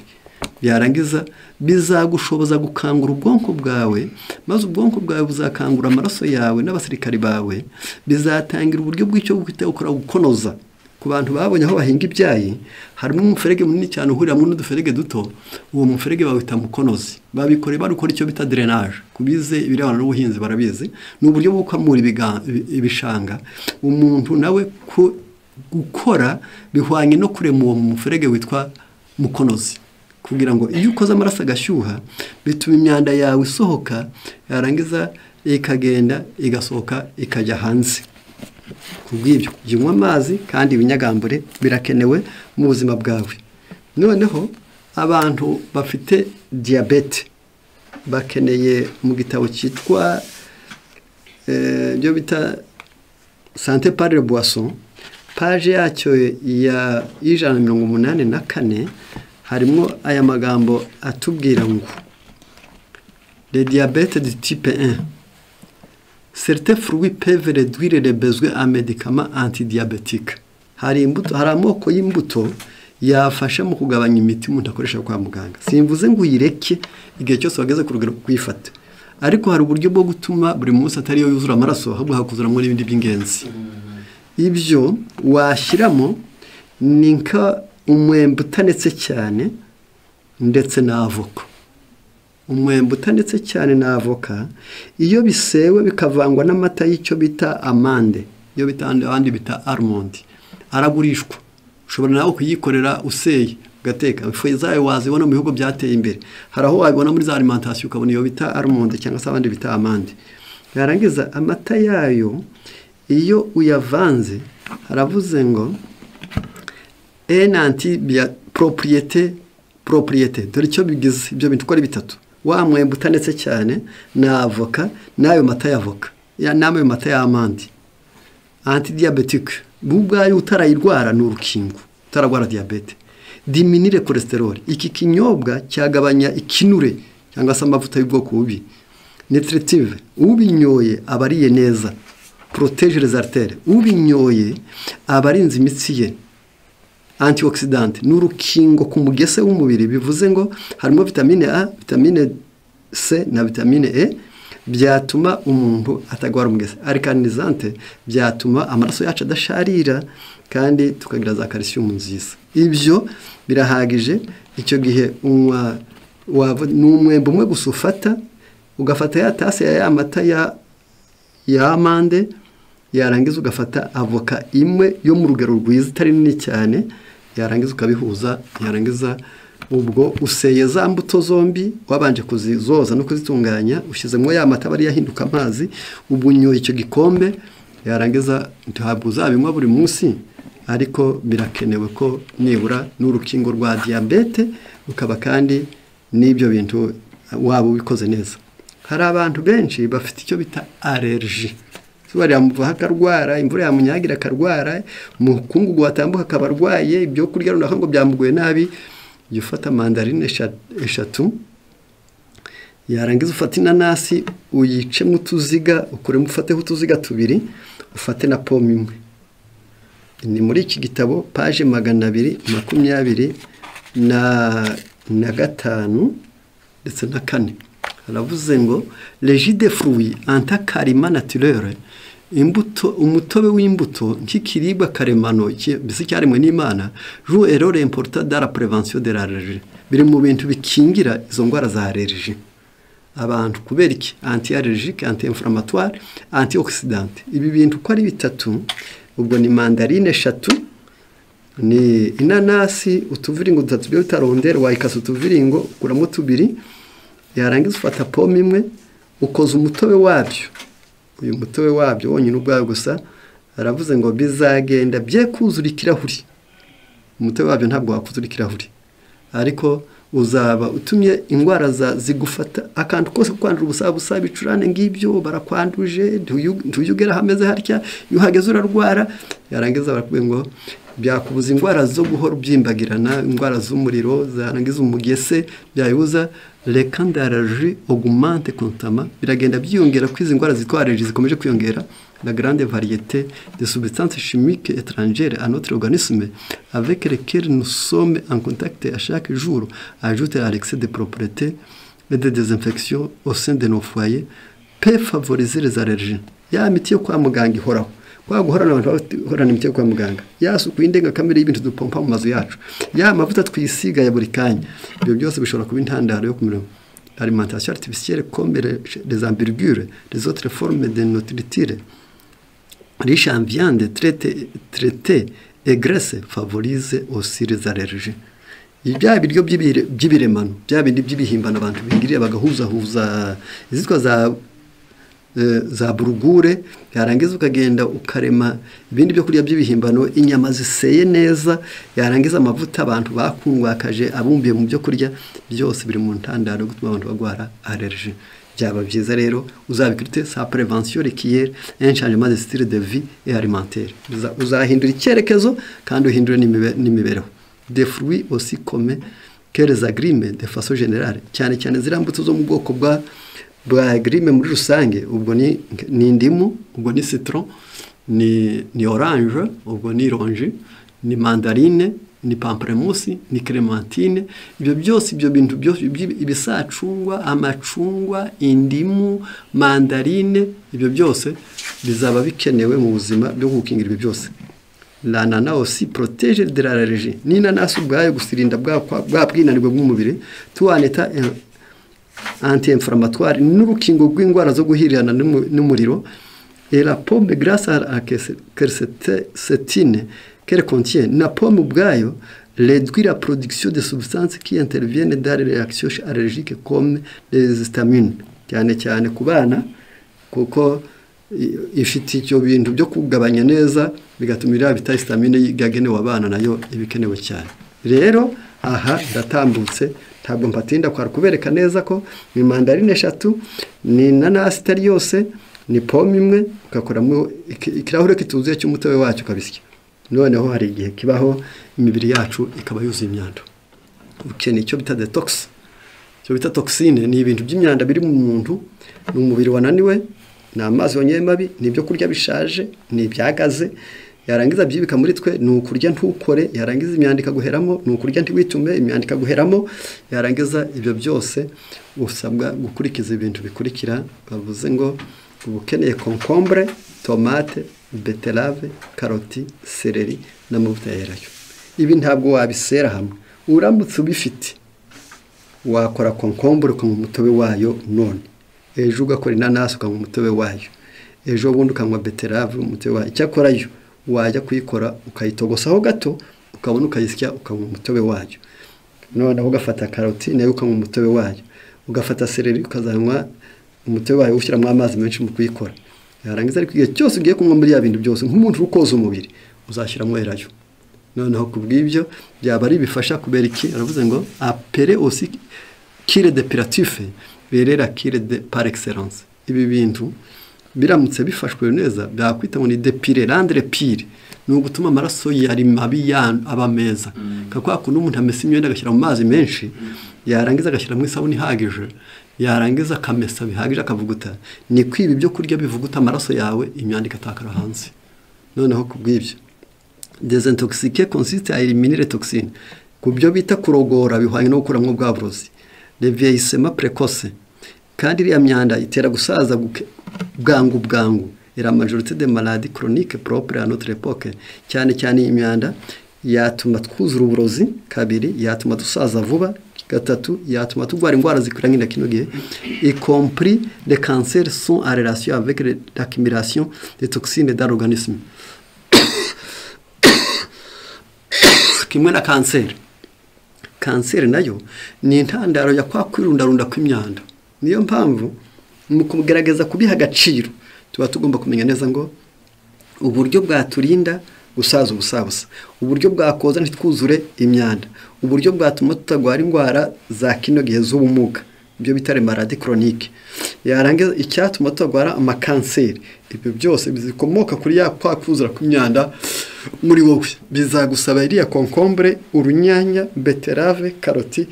Byarangiza bizagushoboza gukangura ubwonko bwawe, maze ubwonko bwawe buzakangura amaraso yawe n'abasirikari bawe, bizatangira uburyo bw'icyo gukora gukonoza. Ku bantu babonye aho bahinga ibyayi, harimo umuferege munini cyane uhuriramo n'uduferege duto, uwo muferege bawita mukonozi. Babikore barukora icyo bita drainage. Kubize ibirebana n'ubuhinzi barabizi, ni uburyo bwo kwamura ibishanga. Umuntu nawe gukora bihwanye no kurema uwo muferege witwa mukonozi, kugira ngo iyo ukoze amaraso agashyuha bituma imyanda yawe isohoka, yarangiza ikagenda igasohoka ikajya hanze. Kubw'ibyo jya unywa amazi kandi ibinyagambure birakenewe mu buzima bwawe. Noneho abantu bafite diyabete bakeneye mu gitabo cyitwa ibyo bita Santé par les boissons, page yacyo ya 184, harimo aya magambo atubwira ngo le diabète du type 1, certains fruits peuvent réduire les besoins en médicaments antidiabétiques. Hari imbuto, hari amoko y'imbuto yafasha mu kugabanya imiti umuntu akoresha kwa muganga. Simvuze ngo uyireke igihe cyose wageze ku rugero kuyifata, ariko hari uburyo bwo gutuma buri munsi atari yo yuzura amaraso, ahubwo hakuzuramo n'ibindi by'ingenzi. Ibyo washyiramo ni nka umwembe utanetse cyane ndetse na avoka. Umwembe utanetse cyane na avoka iyo bisewe bikavangwa n'amata y'icyo bita amande, iyo bita abandi bita almond, aragurishwa. Ushobora nawe kuyikorera useye ugateka. Ifu zayo wazibona mu bihugu byateye imbere, hari aho wabibona muri za alimentation ukabona iyo bita almond cyangwa se abandi bita amande. Yarangiza amata yayo iyo uyavanze, haravuze ngo en anti propriété, dore icyo bigize ibyo bintu uko ari bitatu: wa mwembe utanetse cyane na avoka n'ayo mata ya avoka n'ayo mata y'amande. Antidiabétique ubwayo utarayirwara ni urukingo, utararwara diyabete. Diminue cholestérol, iki kinyobwa cyagabanya ikinure cyangwa se amavuta y'ubwoko bubi. Nutritive, ubinyoye aba ariye neza. Protège les artères, ubinyoye aba arinze imitsi ye. Antioxydant, ni urukingo ku mugese w'umubiri, bivuze ngo harimo vitamine A, vitamine C na vitamine E, byatuma umuntu atagwara umugese. Alcalinisante, byatuma amaraso yacu adasharira kandi tukagira za calcium nziza. Ibyo birahagije. Icyo gihe unywa ni umwembe umwe gusa ufata, ugafata ya tase ya mata ya amande, yarangiza ugafata avoka imwe yo mu rugero rwiza itari nini cyane, yarangiza ukabihuza, yarangiza ubwo useye za mbuto zombi wabanje kuzizoza no kuzitunganya, ushyizemo ya mata bari yahinduka amazi, ubu unyoye icyo gikombe, yarangiza ntabwo uzabinywa buri munsi, ariko birakenewe ko nibura n'urukingo rwa diyabete rukaba kandi n'ibyo bintu waba ubikoze neza. Hari abantu benshi bafite icyo bita allergie. Izuba ryamuvaho akarwara, imvura yamunyagira akarwara, umukungugu watambuka akaba arwaye, ibyo kurya runaka ngo byamuguye nabi. Jya ufata mandarine 3, yarangiza ufate inanasi uyicemo utuziga, ukuremo ufateho utuziga 2, ufate na pome imwe. Ni muri iki gitabo page 225 ndetse na 4. Haravuze ngo les jus de fruits en tant qu'aliment naturel, imbuto, umutobe w'imbuto nk'ikiribwa karemano mbese cyaremwe n'Imana, joue un rôle important dans la prévention de l'allergie. Biri mu bintu bikingira izo ndwara za allergie abantu. Kubera iki? Anti-allergique, anti-inflammatoire, antioxydant. Ibi bintu uko ari bitatu, ubwo ni mandarine 3, ni inanasi utuviringo 3 byo utarondera, wayikasa utuviringo ukuramo 2, yarangiza ufata pome imwe ukoza umutobe wabyo. Uyu mutobe wabyo wonyine ubwayo gusa, aravuze ngo bizagenda bye kuzura ikirahuri. Umutobe wabyo ntabwo wakuzura ikirahuri, ariko uzaba utumye indwara zigufata akantu kose kwandura ubusabusa, ibicurane ngibyo barakwanduje, ntuyugera hameze harya, iyo uhageze urarwara. Yarangiza barakubwiye ngo byakubuza indwara zo guhora ubyimbagirana, indwara z'umuriro, zarangiza umugese, byayibuza. Les cas d'allergie augmentent constamment, biragenda byiyongera ko izi ndwara zitwa allergie zikomeje kwiyongera. La grande variété de substances chimiques étrangères à notre organisme avec lesquelles nous sommes en contact à chaque jour, ajoute à l'excès de propreté et de désinfection au sein de nos foyers, peut favoriser les allergies. Ya miti yo kwa muganga ihoraho, kwa guhorana abantu bahorana imiti yo kwa muganga, ya suku y'indengakamere y'ibintu dupompa mu mazu yacu, ya mavuta twisiga ya buri kanya, ibyo byose bishobora kuba intandaro yo kumera. L'alimentation artificielle comme les hamburgers, les autres formes de nourriture riche en viande traitée et graisse favorise aussi les allergies. Bya biryo by'ibiremano, bya bindi by'ibihimbano abantu bigiriye bagahuzahuza izitwa za burugure, yarangiza ukagenda ukarema ibindi byo kurya by'ibihimbano, inyama ziseye neza, yarangiza amavuta abantu bakungwakaje abumbiye mu byo kurya, byose biri mu ntandaro gutuma abantu bagwara allergie. Byaba byiza rero uzabikirite sa prévention requiert un changement de style de vie et alimentaire. Uzahindura icyerekezo kandi uhindure n'imibereho. Des fruits aussi comme que les agrumes de façon générale, cyane cyane zirambutse zo mu bwoko bwa agrume muri rusange, ubwo ni indimu, ubwo ni citron, ni orange, ubwo ni ironji, ni mandarine, ni pamplemousse, ni clémentine. Ibyo byose, ibyo bintu byose, ibisacungwa, amacungwa, indimu, mandarine, ibyo byose bizaba bikenewe mu buzima byo gukingira ibyo byose. L'ananas aussi protège de l'allergie. N'inanasi ubwayo gusirinda bwa bwinanirwe bw'umubiri, tout en étant anti-inflammatoire, n'urukingo rw'indwara zo guhirirana n'umuriro. Et la pomme, grâce à la quercétine qu'elle contient, la pomme ubwayo réduit la production de substances qui interviennent dans les réactions allergiques comme les histamines, cyane cyane ku bana, kuko ifite icyo bintu byo kugabanya neza, bigatuma iriya bita histamine yagenewe abana nayo ibikenewe cyane. Rero aha ndatambutse, ntabwo mpatinda, kwari kubereka neza ko ni mandarine 3, ni inanasi itari yose, ni pome imwe, ugakoramo ikirahure kituzuye cy'umutobe wacyo ukabisya. Noneho hari igihe kibaho imibiri yacu ikaba yuzuye imyanda. Ukeneye icyo bita detox. Icyo bita toxine ni ibintu by'imyanda biri mu muntu, ni umubiri wananiwe, ni amazi wanyoye mabi, ni ibyo kurya bishaje, ni ibyagaze, yarangiza byibika muri twe, ni ukurya ntukore, yarangiza imyanda ikaguheramo, ni ukurya ntiwitume, imyanda ikaguheramo, yarangiza ibyo byose usabwa gukurikiza ibintu bikurikira. Bavuze ngo uba ukeneye concombre, tomate, betterave, karoti, seleri n'amavuta yerayo. Ibi ntabwo wabisera hamwe. Uramutse ubifite wakora concombre ukanywa umutobe wayo none, ejo ugakora inanasi ukanywa umutobe wayo, ejo bundi ukanywa betterave umutobe wayo. Icyakora yo wajya kuyikora ukayitogosaho gato, ukabona ukayisya ukanywa umutobe wayo. Noneho ugafata karoti nayo ukanywa umutobe wayo, ugafata seleri ukazanywa umutobe wayo, ushyiramo amazi menshi mu kuyikora. Yarangiza ariko igihe cyose ugiye kunywa muri ya bintu byose, nk'umuntu uri koza umubiri, uzashyiramo elayo. Noneho ku bw'ibyo byaba ari bifasha kubera iki? Aravuze ngo appelé aussi cure dépurative, berera cure de par excellence. Ibi bintu biramutse bifashwe neza byakwita ngo ni dépurer, rendre pur, ni ugutuma amaraso yari mabi aba meza. Kwa kuntu umuntu amesa imyenda agashyira mu mazi menshi, yarangiza agashyiramo isabune ihagije, yarangiza akamesa bihagije akavuguta, ni kwiba ibyo kurya bivuguta amaraso yawe, imyanda igatakara hanze. Noneho ku bw'ibyo désintoxiquer consiste à éliminer les toxines, ku byo bita kurogora bihwanye no gukuramo bwa burozi. Le vieillissement précoce, kandi iriya myanda itera gusaza bwangu bwangu. Et la majorité des maladies chroniques propres à notre époque, cyane cyane iyi myanda yatuma twuzura uburozi, kabiri yatuma dusaza vuba, gatatu yatuma turwara indwara zikwira nk'ina kino gihe, y compris les cancers sont en relation avec l'accumulation des toxines dans l'organisme. Kimwe na kanseri, kanseri nayo ni intandaro ya kwa kwirundarunda kw'imyanda. Niyo mpamvu mu kugerageza kubiha agaciro tuba tugomba kumenya neza ngo uburyo bwaturinda gusaza ubusabusa, uburyo bwakoza ntitwuzure imyanda, uburyo bwatuma tutagwara indwara za kino gihe z'ubumuga, ibyo bita les maladies chroniques, yarangiza icyatuma tutagwara amakanseri. Ibyo byose bizikomoka kuri ya kwa kuzura kw'imyanda muri wowe. Bizagusaba iriya concombre, urunyanya, betterave, karoti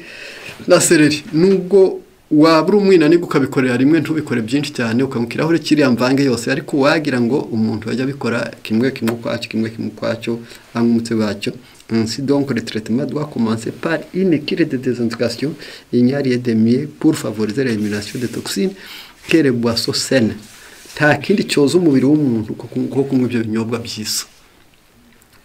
na seleri. Nubwo waba uri umwinani ukabikorera rimwe, ntubikore byinshi cyane, ukanywa ikirahure kiriya mvange yose, ariko wagira ngo umuntu ajya abikora kimwe kimwe ukwacyo, kimwe kimwe ukwacyo, anywa umutobe wacyo. Ainsi donc le traitement doit commencer par une cure de désintoxication. Il n'y a rien de mieux pour favoriser l'élimination des toxines que les boissons saines. Nta kindi cyoza umubiri w'umuntu nko kunywa ibyo binyobwa byiza.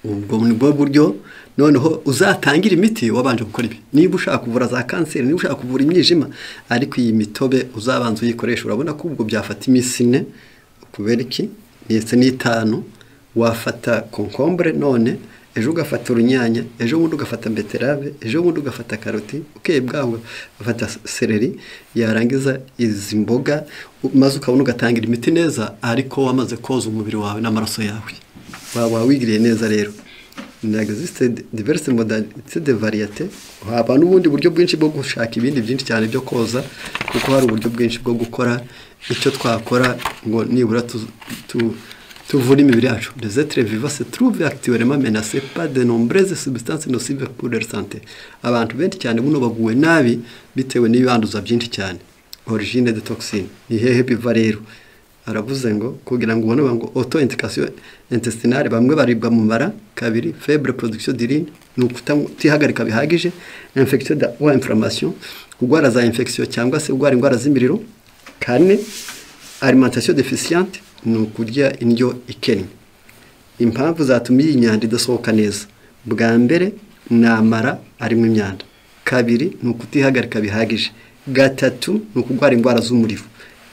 Ubwo ni bwo buryo noneho uzatangira imiti wabanje gukora ibi. Niba ushaka kuvura za kanseri, niba ushaka kuvura imyijima, ariko iyi mitobe uzabanza uyikoresha. Urabona ko ubwo byafata iminsi 4, kubera iki ndetse n'5. Wafata concombre none, ejo ugafata urunyanya, ejo bundi ugafata betterave, ejo bundi ugafata karoti, ukeye bwawe ugafata seleri, yarangiza izi mboga, maze ukabona ugatangira imiti neza, ariko wamaze koza umubiri wawe n'amaraso yawe, waba wigiriye neza. Rero Il existe diverses modalités de variété. Haba n'ubundi buryo bwinshi bwo gushaka ibindi byinshi cyane byo koza, kuko hari uburyo bwinshi bwo gukora icyo twakora ngo nibura tuvure imibiri yacu. Les êtres vivants se trouvent actuellement menacés par de nombreuses substances nocives pour leur santé. Abantu benshi cyane buno baguwe nabi bitewe n'ibibanduza byinshi cyane. Origine de toxine ni hehe biva rero? Aravuze ngo kugira ngo ubone ngo auto intoxication intestinale, bamwe baribwa mu mara. Kabiri, faible production d'urine, ni ukutihagarika bihagije. Infection ou inflammation, kurwara za infection cyangwa se kurwara indwara z'imiriro. Kane, alimentation déficiente, ni ukurya indyo ikennye. Impamvu zatuma iyi myanda idasohoka neza: bwa mbere ni amara arimo imyanda, kabiri ni ukutihagarika bihagije, gatatu ni ukurwara indwara z'umuriro,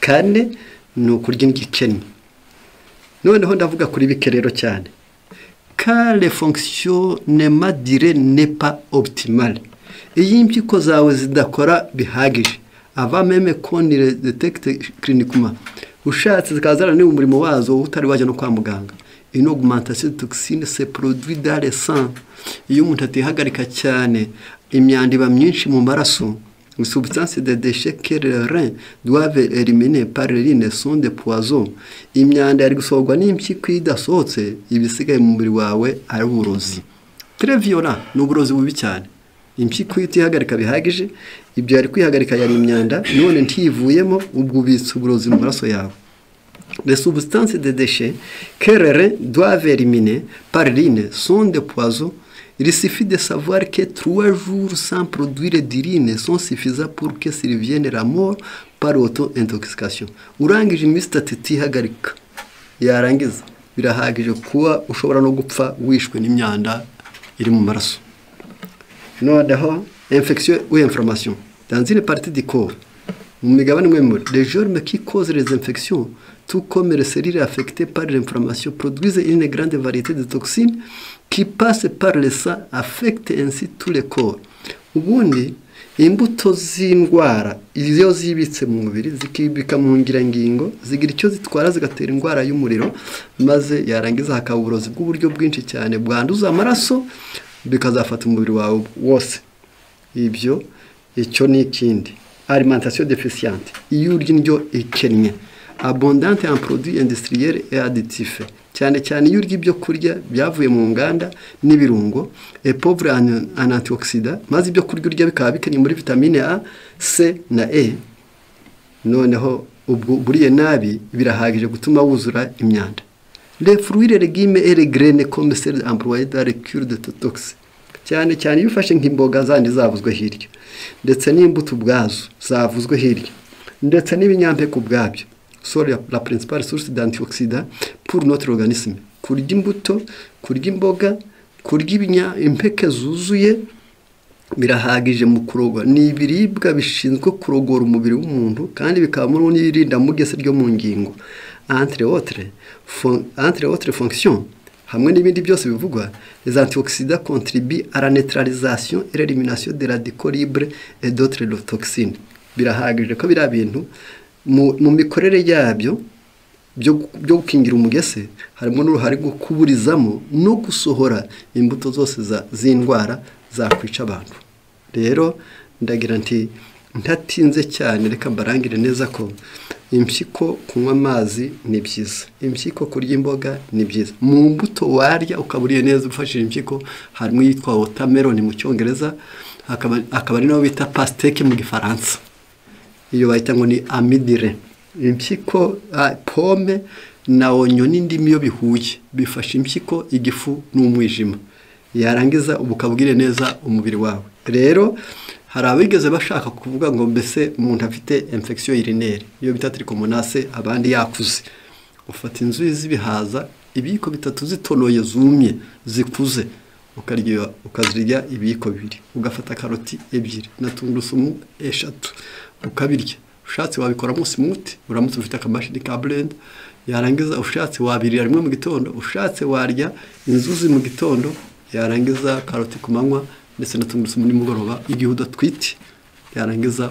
kane ni ukurya indyo ikennye. Noneho ndavuga kuri bike rero cyane. Quand le fonctionnement du rein n'est pas optimal, iyo impyiko zawe zidakora bihagije, avant même qu'on le détecte cliniquement, ushatse zikaba zarananiwe umurimo wazo utari wajya no kwa muganga, une augmentation de toxines se produit dans le sang. Iyo umuntu atihagarika cyane, imyanda iba myinshi mu maraso. Les substances de déchets que les reins doivent éliminer par l'urine sont des poisons. Imyanda yari gusohorwa n'impyiko idasohotse, ibisigaye mu mubiri wawe ari uburozi. Très violent, ni uburozi bubi cyane. Impyiko itihagarika bihagije, ibyo yari kwihagarika yari imyanda, none ntiyivuyemo, ubwo ubitse uburozi mu maraso yawe. Les substances de déchets que les reins doivent éliminer par l'urine sont des poisons. Il suffit de savoir que 3 jours sans produire d'urine sont suffisants pour que survienne la mort par auto-intoxication. Urangije iminsi 3 utihagarika, yarangiza birahagije kuba ushobora no gupfa wishwe n'imyanda iri mu maraso. Noneho infection ou inflammation dans une partie du corps, mu migabane imwe muri, les germes qui causent les infections, tout comme les cellules affectées par l'inflammation, produisent une grande variété de toxines qui passent par le sang, affectent ainsi tout le corps. Ubundi imbuto z'indwara iyo zibitse mu mubiri, zikibika mu ngirangingo, zigira icyo zitwara, zigatera indwara y'umuriro, maze yarangiza hakaba uburozi bw'uburyo bwinshi cyane bwanduza amaraso, bikazafata umubiri wawe wose. Ibyo icyo ni ikindi. Alimentation déficiente, iyo urya indyo ikennye, abondante en produits industriels et additifs, cyane cyane iyo urya ibyo kurya byavuye mu nganda n'ibirungo, et pauvre en antioxydants, maze ibyo kurya urya bikaba bikennye muri vitamine A, C na E. Noneho ubwo buriye nabi, birahagije gutuma wuzura imyanda. Les fruits, les légumes et les graines, comme celles employées dans les cures de détox, cyane cyane iyo ufashe nk'imboga zandi zavuzwe hirya, ndetse n'imbuto ubwazo zavuzwe hirya, ndetse n'ibinyampeke ubwabyo, sont la principale source d'antioxydants pour notre organisme. Kurya imbuto, kurya imboga, kurya impeke zuzuye birahagije mu kurogwa. Ni ibiribwa bishinzwe kurogora umubiri w'umuntu, kandi bikabamo n'irindamugese ryo mu ngingo, entre autres fonctions. Hamwe n'ibindi byose bivugwa, les antioxydants contribuent à la neutralisation et l'élimination des radicaux libres et d'autres toxines. Birahagije ko biriya bintu mu mikorere yabyo byo gukingira umugese harimo n'uruhare rwo kuburizamo no gusohora imbuto zose z'indwara zakwica abantu. Rero ndagira nti ntatinze cyane, reka mbarangire neza ko impyiko kunywa amazi ni byiza, impyiko kurya imboga ni byiza. Mu mbuto warya ukaba uriye neza ufashije impyiko harimo iyitwa watermelon mu Cyongereza, akaba ari nayo bita pastèque mu Gifaransa. Iyo bayita ngo ni amidire. Impyiko, pome na oignon n'indimu iyo bihuye bifasha impyiko, igifu n'umwijima, yarangiza ubu ukabwire neza umubiri wawe. Rero hari abigeze bashaka kuvuga ngo mbese umuntu afite infection urinaire, iyo bita trichomonase, abandi yakuze, ufata inzuzi z'ibihaza ibiyiko 3 zitonoye zumye zikuze, ukarya ukazirya ibiyiko 2, ugafata karoti 2 na tungurusumu 3 ukabirya. Ushatse wabikoramo smoothie uramutse ufite akamashini ka blend, yarangiza ushatse wabirira rimwe mu gitondo, ushatse warya inzuzi mu gitondo, yarangiza karoti ku manywa ndetse na tungurusumu nimugoroba igihe udatwite, yarangiza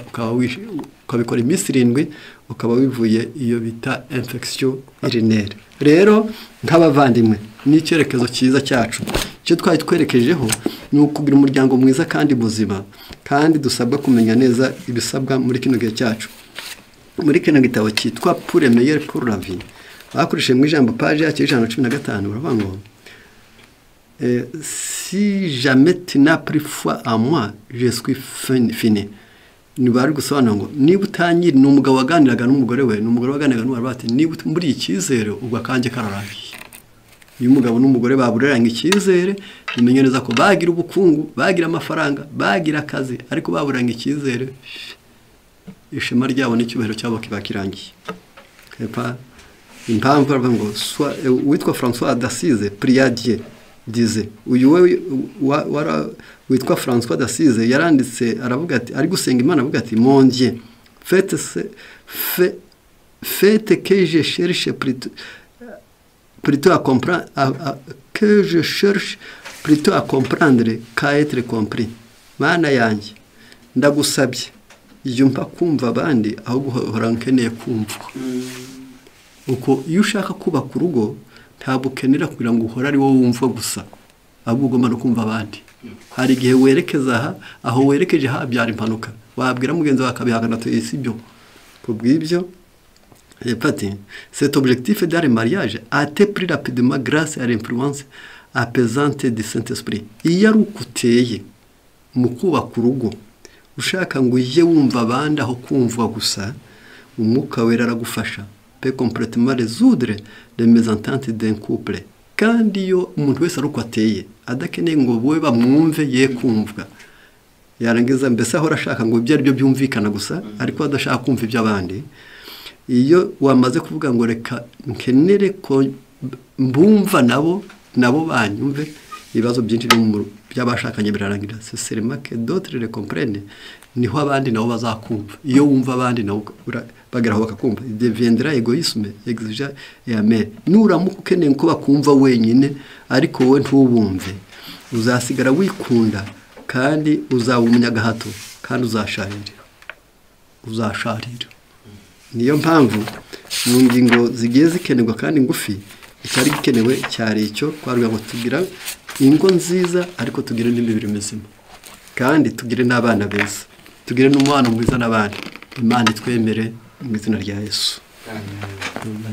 ukabikora iminsi 7, ukaba wivuye iyo bita infection urinaire. Rero nk'abavandimwe, n'icyerekezo cyiza cyacu Icyo twari twerekejeho ni ukugira umuryango mwiza kandi muzima, kandi dusabwa kumenya neza ibisabwa muri kino gihe cyacu. Muri kino gitabo cyitwa Pour un meilleur pour la vie, bakoresheje mu ijambo page yacyo 115, baravuga ngo si jamais tu n'as pris foi en moi, je suis fini. Ni bari gusobanura ngo niba utanyiri, ni umugabo waganiraga n'umugore we, ni umugore waganiraga n'umugore ati niba muri icyizere ubwo akanjye kararangiye. Iyo umugabo n'umugore babureranye icyizere, bimenye neza ko bagira ubukungu, bagira amafaranga, bagira akazi, ariko baburanye icyizere, ishema ryabo n'icyubahiro cyabo kiba kirangiye. Impamvu baravuga ngo witwa François d'Assise pria Dieu disait, uyu we witwa François d'Assise yaranditse aravuga ati, ari gusenga Imana avuga ati mon Dieu, faites que je cherche plutôt à comprendre, que je cherche plutôt à comprendre qu'à être compris. Mana yanjye ndagusabye iyo mpa kumva abandi aho guhora nkeneye kumvwa. Uko iyo ushaka kubaka urugo ntabwo ukenera kugira ngo uhore ari wowe wumva gusa, ahubwo ugomba no kumva abandi. Hari igihe werekeza aha, aho werekeje habyara impanuka, wabwira mugenzi wawe akabihakana ati si byo. Kubw'ibyo Pati, cet objectif dans le mariage a été pris rapidement grâce à l'influence apaisante du Saint-Esprit. Iyo ari uko uteye mu kubaka urugo, ushaka ngo ujye wumva abandi aho kumvwa gusa, Umwuka Wera aragufasha peut complètement résoudre les mésententes d'un couple. Kandi iyo umuntu wese ari uko ateye, adakeneye ngo wowe bamwumve ye kumvwa, yarangiza mbese ahora ashaka ngo ibyo ari byo byumvikana gusa, ariko adashaka kumva iby'abandi. Iyo wamaze kuvuga ngo reka nkenere ko mbumva nabo banyumve, ibibazo byinshi by'abashakanye birarangira. C'est seulement que d'autres le comprennent, niho abandi nabo bazakumva. Iyo wumva abandi nabo bageraho bakakumva, deviendra égoïsme exigent et amer. Nuramuka ukeneye ko bakumva wenyine ariko wowe ntubumve, uzasigara wikunda kandi uzaba umunyagahato kandi uzasharira. Niyo mpamvu mu ngingo zigiye zikenerwa kandi ngufi, icyari gikenewe cyari icyo twavuga ngo tugira ingo nziza ariko tugire n'imibiri mizima, kandi tugire n'abana beza, tugire n'umubano mwiza n'abandi. Imana itwemere mu izina rya Yesu. Amen.